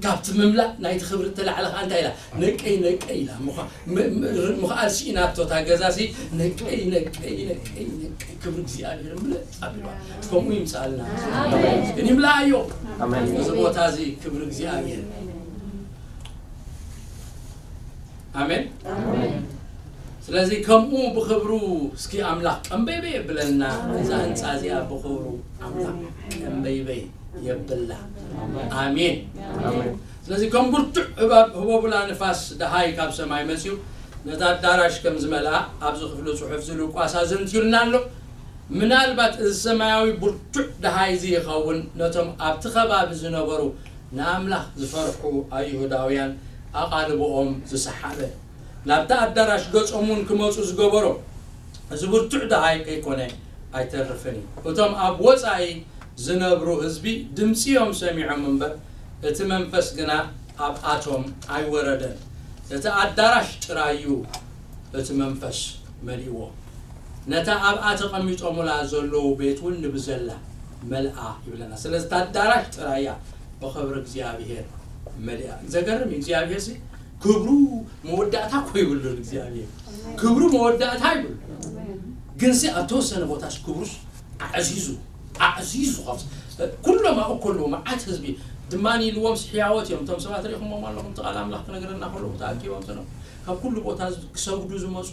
ካብቲ ምምላእ ናይቲ ክብሪ እተላዕለ ከዓ እንታይ ኢላ? ነቀይ ነቀይ ኢላ። ምዃ- ም- ም- ምኽኣል ስኢናቶ እታ ገዛ ሲ ነቀይ ነቀይ ነቀይ ነቀይ ክብሪ እግዚኣብሔር ምልእ ኣቢልዋ። ከምኡ ይምፅኣልና። ግን ይምልኣዮ ኣሜን። እዚ ቦታ እዚ ክብሪ እግዚኣብሔር። ኣሜን። ኣሜን። ስለዚ ከምኡ ብኽብሩ እስኪ ኣምላኽ ቀንበይበይ የብለና። እዛ ህንፃ እዚኣ ብኽብሩ ኣምላኽ ቀንበይበይ የብላ። ኣሜን። ኣሜን። ስለዚ ከም ብርቱዕ እባብ ህቦብላ ንፋስ ደሃይ ካብ ሰማይ መፅዩ ነታ ኣዳራሽ ከም ዝመልኣ ኣብዚ ክፍሊ ፅሑፍ እዚ ሉቃስ ኣዘንትዩልና ኣሎ። ምናልባት እዚ ሰማያዊ ብርቱዕ ደሃይ እዚ ይኸውን ነቶም ኣብቲ ከባቢ ዝነበሩ ንኣምላኽ ዝፈርሑ ኣይሁዳውያን ኣቓልቦኦም ዝሰሓበ ናብቲ ኣዳራሽ ገጾም እውን ክመጹ ዝገበሮ እዚ ብርቱዕ ደሃይ ከይኮነ ኣይተርፍን እዩ። እቶም ኣብ ወጻኢ ዝነብሩ ህዝቢ ድምጺ እዮም ሰሚዖም እምበር፣ እቲ መንፈስ ግና ኣብኣቶም ኣይወረደን። እቲ ኣዳራሽ ጥራይ እዩ እቲ መንፈስ መሊእዎ። ነታ ኣብኣ ተቐሚጦምላ ዘለዉ ቤት እውን ንብዘላ መልኣ ይብለና። ስለዚ እታ ኣዳራሽ ጥራይ እያ ብኽብሪ እግዚኣብሔር መሊኣ። ዘገርም እዩ። እግዚኣብሔር ሲ ክብሩ መወዳእታ እኮ ይብሉን። እግዚኣብሔር ክብሩ መወዳእታ ይብሉ። ግን ሲ ኣብ ተወሰነ ቦታስ ክብሩስ ኣዕዚዙ ኣዕዚዙ ካብዚ ኩሎም ኣብኡ ከለዉ መዓት ህዝቢ ድማ ኢልዎም ሕያወት እዮም። እቶም ሰባት ሪኢኹሞም ኣለኹም እቲ ቃል ኣምላኽ ክነግረና ከለዉ ተኣኪቦም ዝነበሩ ካብ ኩሉ ቦታ ክሰግዱ ዝመፁ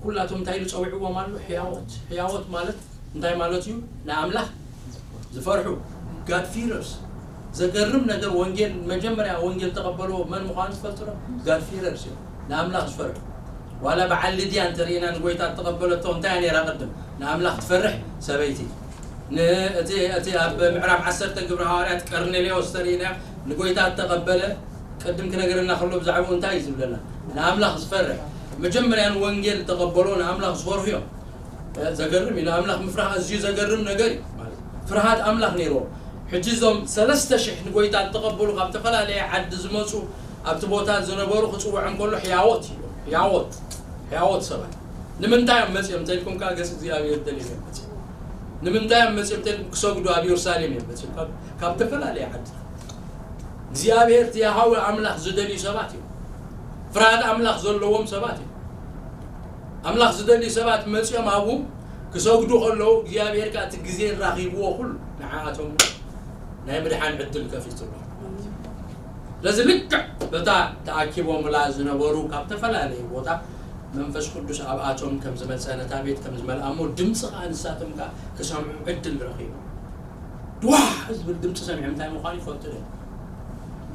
ኩላቶም እንታይ ኢሉ ፀዊዕዎም ኣሎ? ሕያወት። ሕያወት ማለት እንታይ ማለት እዩ? ንኣምላኽ ዝፈርሑ God fearers። ዘገርም ነገር ወንጌል መጀመርያ ወንጌል ተቐበልዎ መን ምዃኑ ትፈልጡ ዶ? God fearers እዮም። ንኣምላኽ ዝፈርሑ ዋላ በዓል ልድያ እንተርኢና ንጎይታ እተቐበለቶ እንታይ ነይራ ቅድም ንኣምላኽ ትፈርሕ ሰበይቲ እቲ እቲ ኣብ ምዕራፍ ዓሰርተ ግብሪ ሃዋርያት ቀርኔሌዎስ ተርኢና ንጎይታ እተቐበለ ቅድም ክነገረና ከሎ ብዛዕባኡ እንታይ እዩ ዝብለና? ንኣምላኽ ዝፈርሕ መጀመርያ ንወንጌል እተቐበሎ ንኣምላኽ ዝፈርሑ እዮም። ዘገርም እዩ። ንኣምላኽ ምፍራሕ ኣዝዩ ዘገርም ነገር እዩ። ማለት ፍርሃት ኣምላኽ ነይርዎም። ሕጂ እዞም ሰለስተ ሽሕ ንጎይታ እተቐበሉ ካብ ዝተፈላለየ ዓዲ ዝመፁ ኣብቲ ቦታ ዝነበሩ ክፅውዖም ከሎ ሕያዎት እዩ። ሕያዎት ሕያዎት ሰባት ንምንታይ እዮም መፂኦም እንተልኩም ከዓ ገፅ እግዚኣብሔር ደልዮም እዮም መፂኦም። ንምንታይ እዮም መፂኦም እንተልኩም ክሰግዱ ኣብ የሩሳሌም እዮም መፂኦም ካብ- ካብ ዝተፈላለየ ዓዲ እግዚኣብሔር እቲ ያሃዊ ኣምላኽ ዝደልዩ ሰባት እዮም። ፍርሃት ኣምላኽ ዘለዎም ሰባት እዮም። ኣምላኽ ዝደልዩ ሰባት መፂኦም ኣብኡ ክሰግዱ ከለዉ እግዚኣብሔር ከዓ እቲ ግዜ ራኺብዎ ኩሉ ንዓኣቶም ናይ ምድሓን ዕድል ከፊትሎም። ስለዚ ልክዕ በታ ተኣኪቦምላ ዝነበሩ ካብ ተፈላለየ ቦታ መንፈስ ቅዱስ ኣብኣቶም ከም ዝመፀ ነታ ቤት ከም ዝመልኣ እሞ ድምፂ ከዓ ንሳቶም ከዓ ክሰምዑ ዕድል ረኺቡ ድዋ ዝብል ድምፂ ሰሚዖም እንታይ ምዃኑ ይፈልጡ ዶ?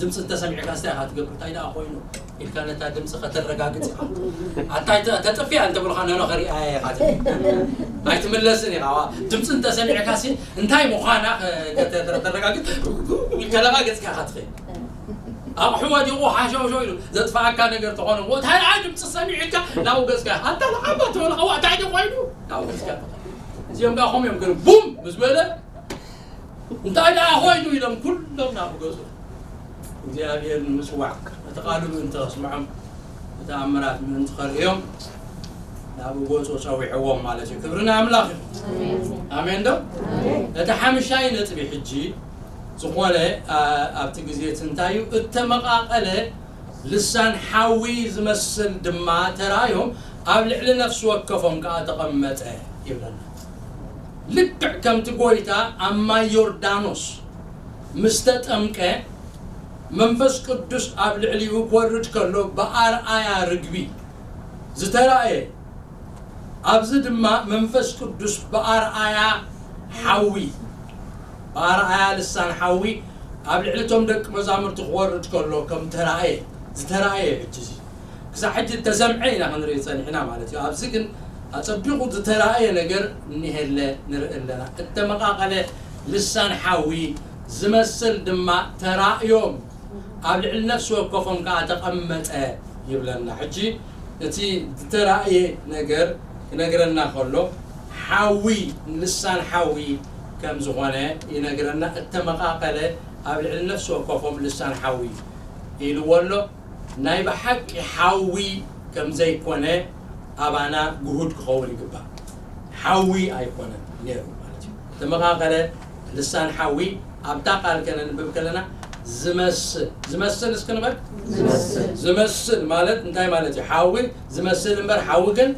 ድምፂ እንተሰሚዕካ ስታይ ኢኻ ትገብር እንታይ ደኣ ኮይኑ ኢልካ ነታ ድምፂ ከተረጋግፅ ኢኻ ኣታይ ተጥፍያ እንተብልካ ነኖ ከሪኣያ ኢኻ ኣይትምለስን ኢኻ ድምፂ እንተሰሚዕካ ሲ እንታይ ምዃና ከተረጋግፅ ከለባ ገፅካ ኢኻ ትኽእል ኣቑሑ ወዲቑ ሓሸውሸው ኢሉ ዘጥፍኣካ ነገር ተኾነ፣ እንታይ ደኣ ድምፂ ሰሚዕካ ናብ ገፅካ፣ ኣታ ንዓባ ትበል፣ ኣዋ እንታይ ደኣ ኮይኑ ናብ ገፅካ። እዚኦም ደኣ ከምኡ እዮም፣ ግን ቡም ምስ በለ እንታይ ደኣ ኮይኑ ኢሎም ኩሎም ናብ ገፁ እግዚኣብሔር ንምፅዋዕ፣ እቲ ቃሉ ምእንቲ ከስምዖም፣ ተኣምራት ምእንቲ ከርእዮም ናብ ገፁ ፀዊዕዎም ማለት እዩ። ክብሪ ንኣምላኽ እዩ። ኣሜን ዶ? እቲ ሓምሻይ ነጥቢ ሕጂ ዝኾነ፣ ኣ-፣ ኣብቲ ግዜ እቲ እንታይ እዩ? እተመቓቐለ ልሳን ሓዊ ዝመስል ድማ ተራእዮም፣ ኣብ ልዕሊ ነፍሲ ወከፎም ከኣ ተቐመጠ ይብለና። ልክዕ ከምቲ ጐይታ ኣብ ማይ ዮርዳኖስ ምስ ተጠምቀ፣ መንፈስ ቅዱስ ኣብ ልዕሊኡ ክወርድ ከሎ ብኣርኣያ ርግቢ ዝተራእየ፣ ኣብዚ ድማ መንፈስ ቅዱስ ብኣርኣያ ሓዊ፣ ብኣርኣያ ልሳን ሓዊ ኣብ ልዕሊ እቶም ደቂ መዛሙርቲ ክወርድ ከሎ ከም ተራእየ፣ ዝተራእየ ሕጂ እዚ ክሳብ ሕጂ እተሰምዐ ኢና ክንርኢ ጸኒሕና ማለት እዩ። ኣብዚ ግን ኣጸቢቑ ዝተራእየ ነገር እኒሀለ ንርኢ ኣለና። እተመቓቐለ ልሳን ሓዊ ዝመስል ድማ ተራእዮም፣ ኣብ ልዕሊ ነፍሲ ወከፎም ከኣ ተቐመጠ ይብለና። ሕጂ እቲ ዝተራእየ ነገር ክነግረና ከሎ፣ ሓዊ፣ ልሳን ሓዊ ከም ዝኾነ ይነግረና። እተመቓቐለ ኣብ ልዕሊ ነፍሲ ወከፎም ልሳን ሓዊ ኢልዎ ኣሎ። ናይ ብሓቂ ሓዊ ከም ዘይኮነ ኣባና ግሁድ ክኸውን ይግባእ። ሓዊ ኣይኮነን ነይሩ ማለት እዩ። ተመቓቐለ ልሳን ሓዊ ኣብታ ቃል ከነንብብ ከለና ዝመስል፣ ዝመስል እስኪ ንበል። ዝመስል። ዝመስል ማለት እንታይ ማለት እዩ? ሓዊ ዝመስል እምበር ሓዊ ግን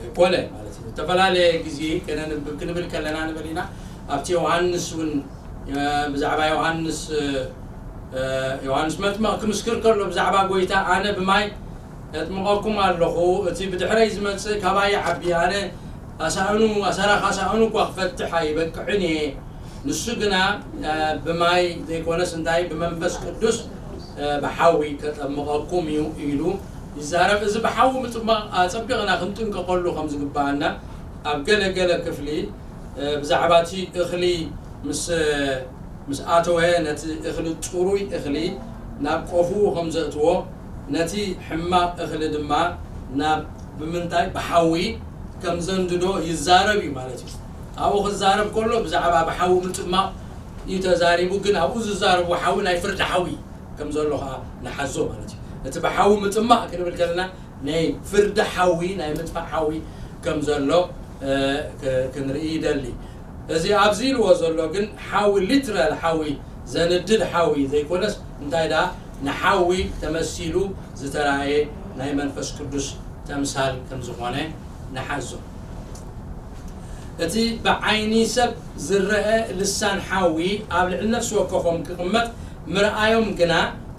ኣይኮነ ማለት እዩ። ዝተፈላለየ ግዜ ከነንብብ ክንብል ከለና ንበል ኢና። ኣብቲ ዮሃንስ እውን፣ እ፣ ብዛዕባ ዮሃንስ፣ እ፣ ዮሃንስ መጥምቕ ክምስክር ከሎ ብዛዕባ ጐይታ፣ ኣነ ብማይ የጥምቐኩም ኣለኹ፣ እቲ ብድሕረይ ዝመጽእ ካባይ ይዓቢ፣ ኣነ ኣሳእኑ፣ ኣሰራ ካሳእኑ እኳ ክፈትሕ ኣይበቅዕን እየ። ንሱ ግና፣ እ፣ ብማይ ዘይኮነስ እንታይ ብመንፈስ ቅዱስ፣ እ፣ ብሓዊ ከጠምቐኩም እዩ ኢሉ ይዛረብ። እዚ ብሓዊ ምጥማቕ ኣጸቢቕና ክንጥንቀቐሉ ከም ዝግባኣና ኣብ ገለ ገለ ክፍሊ፣ እ፣ ብዛዕባ እቲ እኽሊ ምስ፣ ምስ ኣተወ ነቲ እኽሊ ጽሩይ እኽሊ ናብ ቆፍኡ ከም ዘእትዎ ነቲ ሕማቕ እኽሊ ድማ ናብ ብምንታይ ብሓዊ ከም ዘንድዶ ይዛረብ እዩ ማለት እዩ። ኣብኡ ክዛረብ ከሎ ብዛዕባ ብሓዊ ምጥማቕ እዩ ተዛሪቡ፣ ግን ኣብኡ ዝዛረቡ ሓዊ ናይ ፍርዲ ሓዊ ከም ዘሎ ኸዓ ንሓዞ ማለት እዩ። እቲ ብሓዊ ምጥማቕ ክንብል ከለና ናይ ፍርዲ ሓዊ፣ ናይ ምጥፋእ ሓዊ ከም ዘሎ፣ እ፣ ክ-፣ ክንርኢ ይደሊ። እዚ ኣብዚ ኢልዎ ዘሎ ግን ሓዊ፣ ሊትራል ሓዊ፣ ዘንድድ ሓዊ ዘይኮነስ እንታይ ደኣ ንሓዊ ተመሲሉ ዝተራእየ ናይ መንፈስ ቅዱስ ተምሳል ከም ዝኾነ ንሓዞ። እቲ ብዓይኒ ሰብ ዝረአ ልሳን ሓዊ ኣብ ልዕሊ ነፍሲ ወከፎም ክቕመጥ ምርኣዮም ግና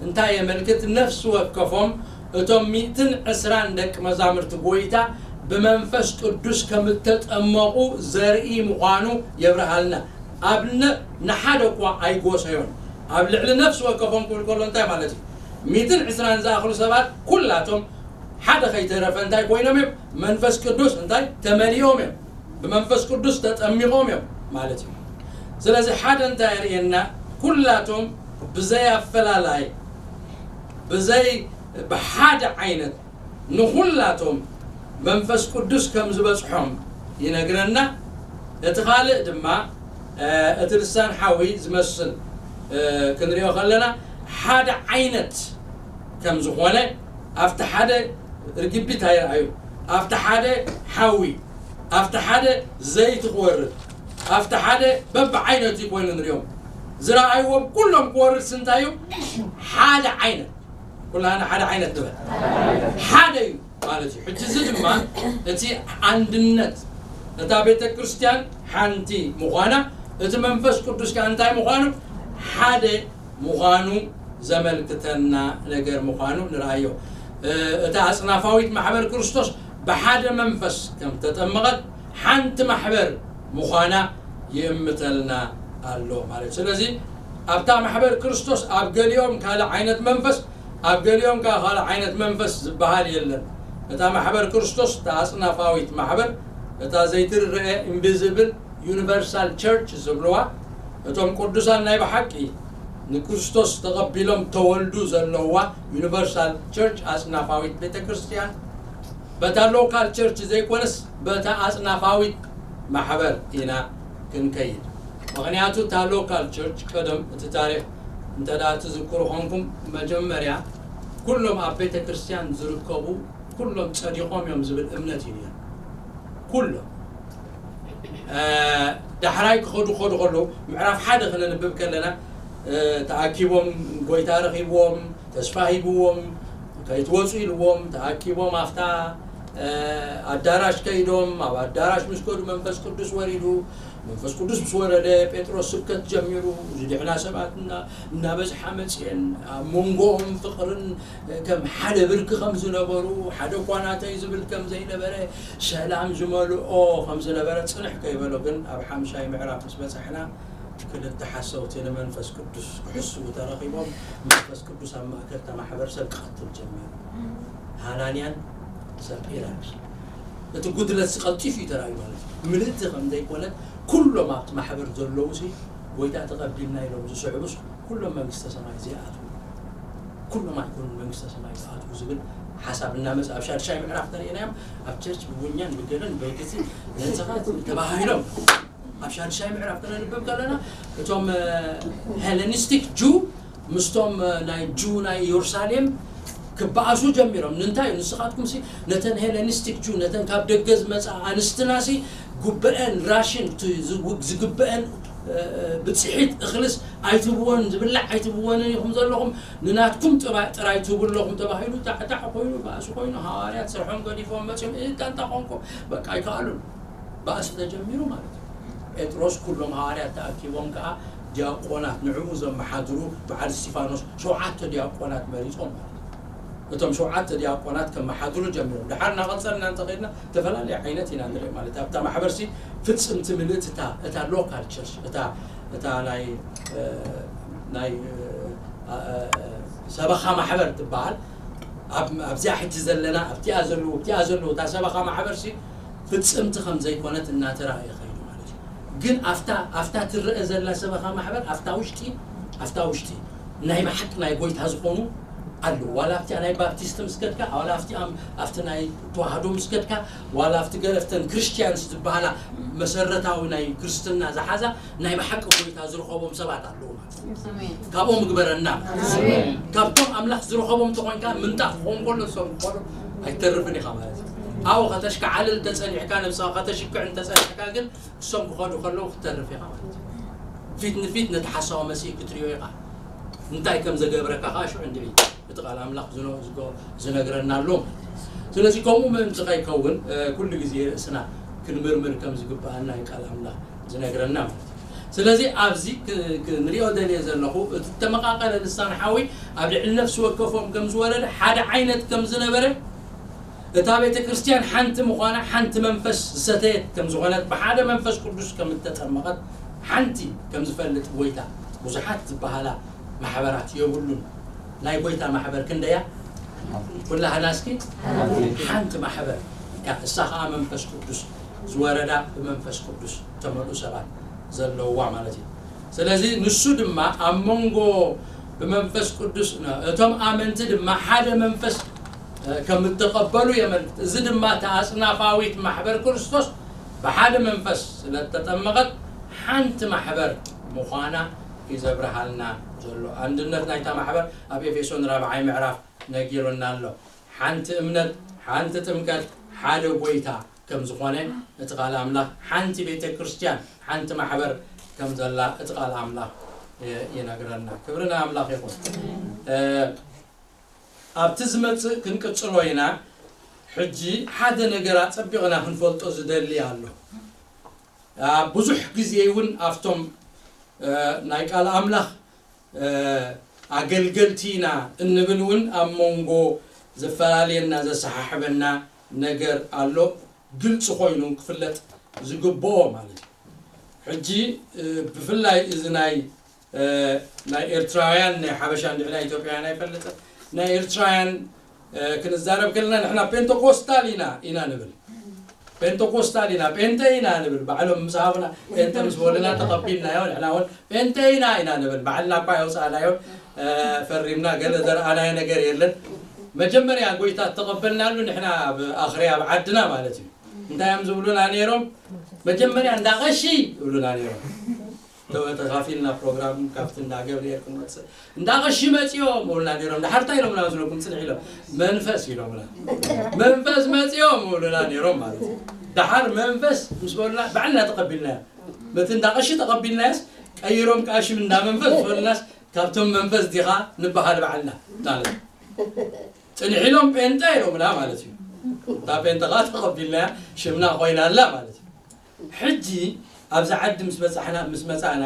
እንታይ የመልክት? ነፍሲ ወከፎም እቶም ሚእትን ዕስራን ደቂ መዛሙርቲ ጐይታ ብመንፈስ ቅዱስ ከም እተጠመቑ ዘርኢ ምዃኑ የብርሃልና። ኣብ ነ-፣ ንሓደ እኳ ኣይጎሰዮን። ኣብ ልዕሊ ነፍሲ ወከፎም ክብል ከሎ እንታይ ማለት እዩ? ሚእትን ዕስራን ዝኣኽሉ ሰባት ኩላቶም ሓደ ከይተረፈ እንታይ ኮይኖም እዮም? መንፈስ ቅዱስ እንታይ? ተመሊኦም እዮም። ብመንፈስ ቅዱስ ተጠሚቖም እዮም ማለት እዩ። ስለዚ ሓደ እንታይ የርእየና? ኩላቶም ብዘይ ኣፈላላይ፣ ብዘይ፣ ብሓደ ዓይነት ንኹላቶም መንፈስ ቅዱስ ከም ዝበጽሖም ይነግረና። እቲ ካልእ ድማ፣ እ፣ እቲ ልሳን ሓዊ ዝመስል፣ እ፣ ክንሪኦ ከለና ሓደ ዓይነት ከም ዝኾነ ኣብቲ ሓደ ርግቢት ኣይረኣዩ፣ ኣብቲ ሓደ ሓዊ፣ ኣብቲ ሓደ ዘይቲ ክወርድ፣ ኣብቲ ሓደ በብዓይነቱ ኮይኑ ንሪኦም። ዝረኣይዎም ኩሎም ክወርድ ስንታይ እዩ? ሓደ ዓይነት። ኩላህና ሓደ ዓይነት ንበል። ሓደ እዩ ማለት እዩ። ሕጂ እዚ ድማ እቲ ኣንድነት፣ እታ ቤተ ክርስቲያን ሓንቲ ምዃና፣ እቲ መንፈስ ቅዱስ ከኣ እንታይ ምዃኑ? ሓደ ምዃኑ ዘመልክተና ነገር ምዃኑ ንርኣዮ። እ፣ እታ ኣጽናፋዊት ማሕበር ክርስቶስ ብሓደ መንፈስ ከም ተጠመቐት ሓንቲ ማሕበር ምዃና ይእምተልና ኣሎ ማለት እዩ። ስለዚ ኣብታ ማሕበር ክርስቶስ ኣብ ገሊኦም ካልእ ዓይነት መንፈስ፣ ኣብ ገሊኦም ከኣ ካልእ ዓይነት መንፈስ ዝበሃል የለን። እታ ማሕበር ክርስቶስ፣ እታ ኣጽናፋዊት ማሕበር፣ እታ ዘይትረአ ኢንቪዚብል ዩኒቨርሳል ቸርች ዝብልዋ፣ እቶም ቅዱሳን ናይ ብሓቂ ንክርስቶስ ተቐቢሎም ተወልዱ ዘለዋ ዩኒቨርሳል ቸርች ኣጽናፋዊት ቤተ ክርስቲያን፣ በታ ሎካል ቸርች ዘይኮነስ በታ ኣጽናፋዊት ማሕበር ኢና ክንከይድ። ምኽንያቱ እታ ሎካል ቸርች ቀደም እቲ ታሪኽ እንተ ደኣ ትዝክሩ ኾንኩም፣ መጀመርያ ኩሎም ኣብ ቤተ ክርስቲያን ዝርከቡ ኩሎም ጸዲቖም እዮም ዝብል እምነት እዩ ነይሩ። ኩሎም ዳሕራይ ክኸዱ ክኸዱ ከለዉ ምዕራፍ ሓደ ክነንብብ ከለና ተኣኪቦም ጎይታ ረኺብዎም ተስፋ ሂብዎም ከይትወፁ ኢልዎም ተኣኪቦም ኣብታ ኣዳራሽ ከይዶም ኣብ ኣዳራሽ ምስ ከዱ መንፈስ ቅዱስ ወሪዱ መንፈስ ቅዱስ ምስ ወረደ ጴጥሮስ ስብከት ጀሚሩ ዝድሕና ሰባት እናበዝሓ መፅኤን ኣብ መንጎኦም ፍቅርን ከም ሓደ ብርኪ ከም ዝነበሩ ሓደ እኳ ናተይ ዝብል ከም ዘይነበረ ሰላም ዝመልኦ ከም ዝነበረ ፅንሕ ከይበሎ ግን ኣብ ሓምሻይ ምዕራፍ ምስ በፃሕና ክልተ ሓሰውቲ ንመንፈስ ቅዱስ ክሕስዉ ተረኺቦም መንፈስ ቅዱስ ኣብ ማእከል እታ ማሕበር ሰብ ክቐትል ጀሚሩ። ሃናንያን ሰጲራን እቲ ጉድለት ቀልጢፉ እዩ ተራእዩ ማለት እዩ። ምልእቲ ከም ዘይኮነት ኩሎም ኣብቲ ማሕበር ዘለዉ ሲ ጎይታ ተቐቢልና ኢሎም ዝስዕቡስ ኩሎም መንግስተ ሰማይ ዘይኣትዉ ኩሎም ኣይኮኑን መንግስተ ሰማይ ዝኣትዉ ዝብል ሓሳብ እናመፅ ኣብ ሻድሻይ ምዕራፍ ተርእናዮም ኣብ ቸርች ብቡኛን ብገለን በይግዚ ነንሰኻት ተባሂሎም ኣብ ሻድሻይ ምዕራፍ ክነንብብ ከለና እቶም ሄለኒስቲክ ጁ ምስቶም ናይ ጁ ናይ ኢየሩሳሌም ክበኣሱ ጀሚሮም። ንምንታይ እዩ ንስኻትኩም ሲ ነተን ሄለኒስቲክ ጁ ነተን ካብ ደገ ዝመፃ ኣንስትናሲ ጉበአን ራሽን ዝግበአን ብፅሒት እኽልስ ኣይትብወን ዝብላዕ ኣይትብወንን ኢኹም ዘለኹም ንናትኩም ጥራይ ትብለኹም ተባሂሉ ታዕታዕ ኮይኑ ባእሲ ኮይኑ ሃዋርያት ስርሖም ገዲፎም መፅዮም እታ እንታ ቆንቆ በቃ ኣይከኣሉን ባእሲ ተጀሚሩ ማለት እዩ። ጴጥሮስ ኩሎም ሃዋርያት ተኣኪቦም ከኣ ዲያቆናት ንዕኡ ዘመሓድሩ በዓል እስጢፋኖስ ሸውዓተ ዲያቆናት መሪጾም ማለት እዩ። እቶም ሸውዓተ ዲያቆናት ከመሓድሩ ጀሚሮም። ድሓር እናቐጸልና እንተኸድና ዝተፈላለየ ዓይነት ኢና ንርኢ ማለት ኣብታ ማሕበርሲ ፍጽምቲ ምልእቲ እታ እታ ሎካል ቸርች እታ እታ ናይ ናይ ሰበኻ ማሕበር ትበሃል ኣብዚኣ ሕጂ ዘለና ኣብቲኣ ዘለዉ ኣብቲኣ ዘለዉ እታ ሰበኻ ማሕበር ሲ ፍጽምቲ ከም ዘይኮነት እናተራእየ ኸይዱ ማለት እዩ። ግን ኣብታ ኣብታ ትረአ ዘላ ሰበኻ ማሕበር ኣብታ ውሽጢ ኣብታ ውሽጢ ናይ ብሓቂ ናይ ጎይታ ዝኾኑ ኣለዉ። ዋላ ኣብቲኣ ናይ ባፕቲስት ምስ ከድካ፣ ዋላ ኣብቲ ኣም- ኣብቲ ናይ ተዋህዶ ምስ ከድካ፣ ዋላ ኣብቲ ገለፍተን ክርስቲያንስ ዝበሃላ መሰረታዊ ናይ ክርስትና ዝሓዛ ናይ ብሓቂ ጎይታ ዝረኸቦም ሰባት ኣለዉ ማለት እዩ። ኣሜን። ካብኦም ግበረና። ኣሜን። ካብቶም ኣምላኽ ዝረኸቦም ተኾንካ ምንጣፍ ክኾን ከሎ እሶም ክኾኑ ኣይተርፍን ኢኻ ማለት እዩ። ኣብኡ ከተሽካዓልል ተጸኒዕካ ነብስኻ ከተሽክዕ እንተጸኒዕካ ግን እሶም ክኸዱ ከለዉ ክትተርፍ ኢኻ ማለት እዩ። ፊት ንፊት ነቲ ሓሳዊ መሲህ ክትሪኦ ኢኻ። እንታይ ከም ዘገብረካ ከዓ ሽዑ እንድዒ እቲ ቃል ኣምላኽ ዝነ- ዝጎ- ዝነግረና ኣሎ ማለት እዩ። ስለዚ ከምኡ ምእንቲ ከይከውን እ፣ ኩሉ ግዜ ርእስና ክንምርምር ከም ዝግብኣና እዩ ቃል ኣምላኽ ዝነግረና ማለት እዩ። ስለዚ ኣብዚ ክ- ክንሪኦ ደልየ ዘለኹ እቲ ተመቃቀለ ልሳን ሓዊ ኣብ ልዕሊ ነፍሲ ወከፎም ከም ዝወረደ ሓደ ዓይነት ከም ዝነበረ እታ ቤተ ክርስቲያን ሓንቲ ምዃና ሓንቲ መንፈስ ዝሰተየት ከም ዝኾነት ብሓደ መንፈስ ቅዱስ ከም እተጠመቐት ሓንቲ ከም ዝፈልጥ ጎይታ ብዙሓት ዝበሃላ ማሕበራት የብሉን። ናይ ጎይታ ማሕበር ክንደያ ኩላህና እስኪ ሓንቲ ማሕበር እያ። እሳ ከዓ መንፈስ ቅዱስ ዝወረዳ ብመንፈስ ቅዱስ ተመልኡ ሰባት ዘለውዋ ማለት እዩ። ስለዚ ንሱ ድማ ኣብ መንጎ ብመንፈስ ቅዱስ እቶም ኣመንቲ ድማ ሓደ መንፈስ ከም እተቐበሉ የመልክት። እዚ ድማ እታ ኣጽናፋዊት ማሕበር ክርስቶስ ብሓደ መንፈስ ስለ እተጠመቐት ሓንቲ ማሕበር ምዃና እዩ ዘብርሃልና ዘሎ። ኣንድነት ናይታ ማሕበር ኣብ ኤፌሶን ራብዓይ ምዕራፍ ነጊሩና ኣሎ። ሓንቲ እምነት፣ ሓንቲ ጥምቀት፣ ሓደ ጎይታ ከም ዝኾነ እቲ ቃል ኣምላኽ ሓንቲ ቤተ ክርስቲያን፣ ሓንቲ ማሕበር ከም ዘላ እቲ ቃል ኣምላኽ ይነግረና። ክብሪ ንኣምላኽ ይኹን። ኣብቲ ዝመጽእ ክንቅጽሎ ኢና። ሕጂ ሓደ ነገር ኣጸቢቕና ክንፈልጦ ዝደሊ ኣሎ። ኣብ ብዙሕ ግዜ እውን ኣብቶም ናይ ቃል ኣምላኽ ኣገልገልቲ ኢና እንብል እውን ኣብ መንጎ ዘፈላለየና ዘሰሓሕበና ነገር ኣሎ። ግልፂ ኮይኑ ክፍለጥ ዝግብኦ ማለት እዩ። ሕጂ ብፍላይ እዚ ናይ ናይ ኤርትራውያን ናይ ሓበሻ እንድሕና ኢትዮጵያውያን ኣይፈልጥን ናይ ኤርትራውያን ክንዛረብ ከለና ንሕና ፔንተኮስታል ኢና ኢና ንብል። ጴንጠቆስጣል ኢና፣ ጴንጠ ኢና ንብል። ባዕሎም ምስ ሃቡና ጴንጠ ምስ በሉና ተቐቢልናዮ። ንሕና እውን ጴንጠ ኢና ኢና ንብል። ባዕልና እኳ የውፃእናዮን ፈሪምና ገለ ዘርኣናዮ ነገር የለን። መጀመርያ ጎይታ እተቐበልናሉ ንሕና ኣብ ኣኽርያ ኣብ ዓድና ማለት እዩ። እንታይ እዮም ዝብሉና ነይሮም? መጀመርያ እንዳ ቐሺ ይብሉና ነይሮም። ተኸፊልና ፕሮግራም ካብቲ እንዳ ገብርኤል ክንመፅእ እንዳ ቐሺ መፂኦም ይብሉና ነይሮም። ድሓር እንታይ ኢሎምና መስለኩም? ፅንሕ ኢሎም መንፈስ ኢሎምና። መንፈስ መፂኦም ይብሉና ነይሮም ማለት እዩ። ድሓር መንፈስ ምስ በሉና ባዕልና ተቐቢልናዮ። በቲ እንዳ ቐሺ ተቐቢልናዮስ ቀይሮም ከዓ ሽም እንዳ መንፈስ ምስ በሉናስ ካብቶም መንፈስ ዲኻ ንበሃል ባዕልና ማለት እዩ። ፅንሕ ኢሎም ጴንጠ ኢሎምና ማለት እዩ። እታ ጴንጠ ከዓ ተቐቢልናያ ሽምና ኮይና ኣላ ማለት እዩ። ሕጂ ኣብዚ ዓዲ ምስ በፃሕና ምስ መፃእና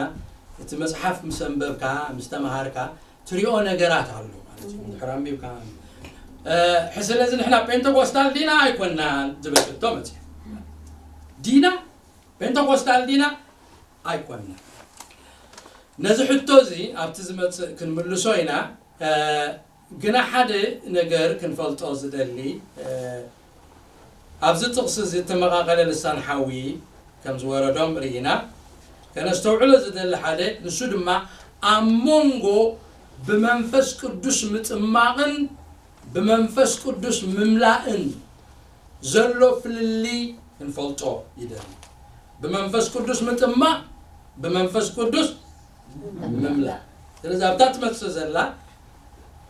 እቲ መፅሓፍ ምስ ኣንበብካ ምስ ተምሃርካ ትሪኦ ነገራት ኣሎ ማለት እዩ። ድሕር ኣንቢብካ ስለዚ ንሕና ጴንጠቆስታል ዲና ኣይኮናን ዝብል ሕቶ መፅእ ዲና ጴንጠቆስታል ዲና ኣይኮናን። ነዚ ሕቶ እዚ ኣብቲ ዝመፅእ ክንምልሶ ኢና። ግና ሓደ ነገር ክንፈልጦ ዝደሊ ኣብዚ ጥቕሲ እዚ እተመቓቐለ ልሳን ሓዊ ከም ዝወረዶም ርኢና። ከነስተውዕሎ ዝደሊ ሓደ ንሱ ድማ ኣብ መንጎ ብመንፈስ ቅዱስ ምጥማቕን ብመንፈስ ቅዱስ ምምላእን ዘሎ ፍልልይ ክንፈልጦ ይደሊ። ብመንፈስ ቅዱስ ምጥማቕ ብመንፈስ ቅዱስ ምምላእ። ስለዚ ኣብታ ትመጽእ ዘላ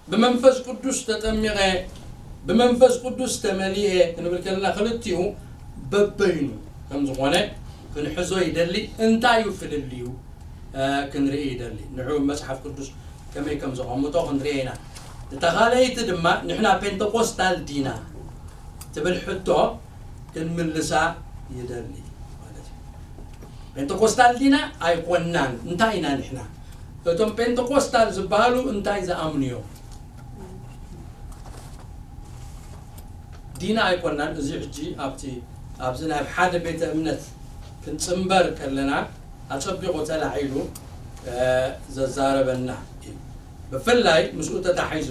ብመንፈስ ቅዱስ ተጠሚቐ ብመንፈስ ቅዱስ ተመሊኤ ክንብል ከለና ክልቲኡ በበይኑ ከም ዝኾነ ክንሕዞ ይደሊ። እንታይ እዩ ፍልልዩ ክንርኢ ይደሊ። ንዑ መጽሓፍ ቅዱስ ከመይ ከም ዘቐምጦ ክንርኢ ኢና። እታ ካልኣይቲ ድማ ንሕና ፔንተቆስታል ዲና ትብል ሕቶ ክንምልሳ ይደሊ ማለት እዩ። ፔንተቆስታል ዲና ኣይኮናን። እንታይ ኢና ንሕና? እቶም ፔንተቆስታል ዝበሃሉ እንታይ ዝኣምኑ እዮም? ዲና ኣይኮናን። እዚ ሕጂ ኣብቲ ኣብዚ ናይ ሓደ ቤተ እምነት ክንጽንበር ከለና ኣጸቢቑ ተላዒሉ ዘዛረበና እዩ። ብፍላይ ምስኡ ተታሒዙ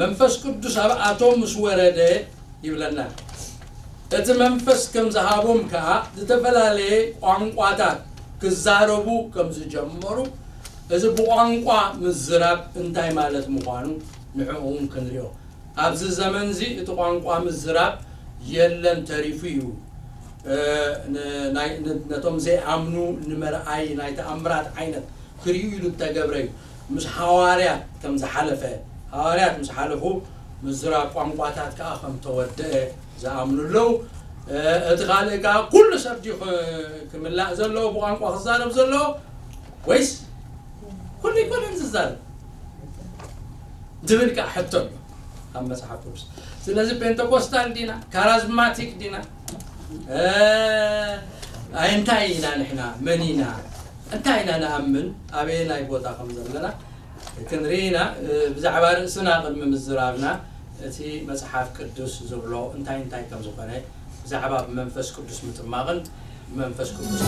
መንፈስ ቅዱስ ኣብኣቶም ምስ ወረደ ይብለና። እቲ መንፈስ ከም ዝሃቦም ከኣ ዝተፈላለየ ቋንቋታት ክዛረቡ ከም ዝጀመሩ፣ እዚ ብቋንቋ ምዝራብ እንታይ ማለት ምዃኑ ንዕኡ እውን ክንሪኦ። ኣብዚ ዘመን እዚ እቲ ቋንቋ ምዝራብ የለን፣ ተሪፉ እዩ። ነቶም ዘይኣምኑ ንመርኣይ ናይ ተኣምራት ዓይነት ክርእዩ ኢሉ እተገብረ እዩ። ምስ ሃዋርያት ከም ዝሓለፈ፣ ሃዋርያት ምስ ሓለፉ ምዝራብ ቋንቋታት ከኣ ከም ተወደአ ዝኣምኑ ኣለዉ። እቲ ካልእ ከኣ ኩሉ ሰብ ድዩ ክምላእ ዘለዎ ብቋንቋ ክዛረብ ዘለዎ ወይስ ኩሉ ኣይኮነን ዝዛረብ? ዝብል ከዓ ሕቶ ኣሎ ኣብ መፅሓፍ ቅዱስ። ስለዚ ፔንተኮስታል ዲና? ካራዝማቲክ ዲና? ኣይ እንታይ ኢና ንሕና? መን ኢና? እንታይ ኢና ንኣምን? ኣበየናይ ቦታ ከም ዘለና ክንርኢ ኢና። ብዛዕባ ርእስና ቅድሚ ምዝራብና እቲ መፅሓፍ ቅዱስ ዝብሎ እንታይ እንታይ ከም ዝኾነ ብዛዕባ ብመንፈስ ቅዱስ ምጥማቕን ብመንፈስ ቅዱስ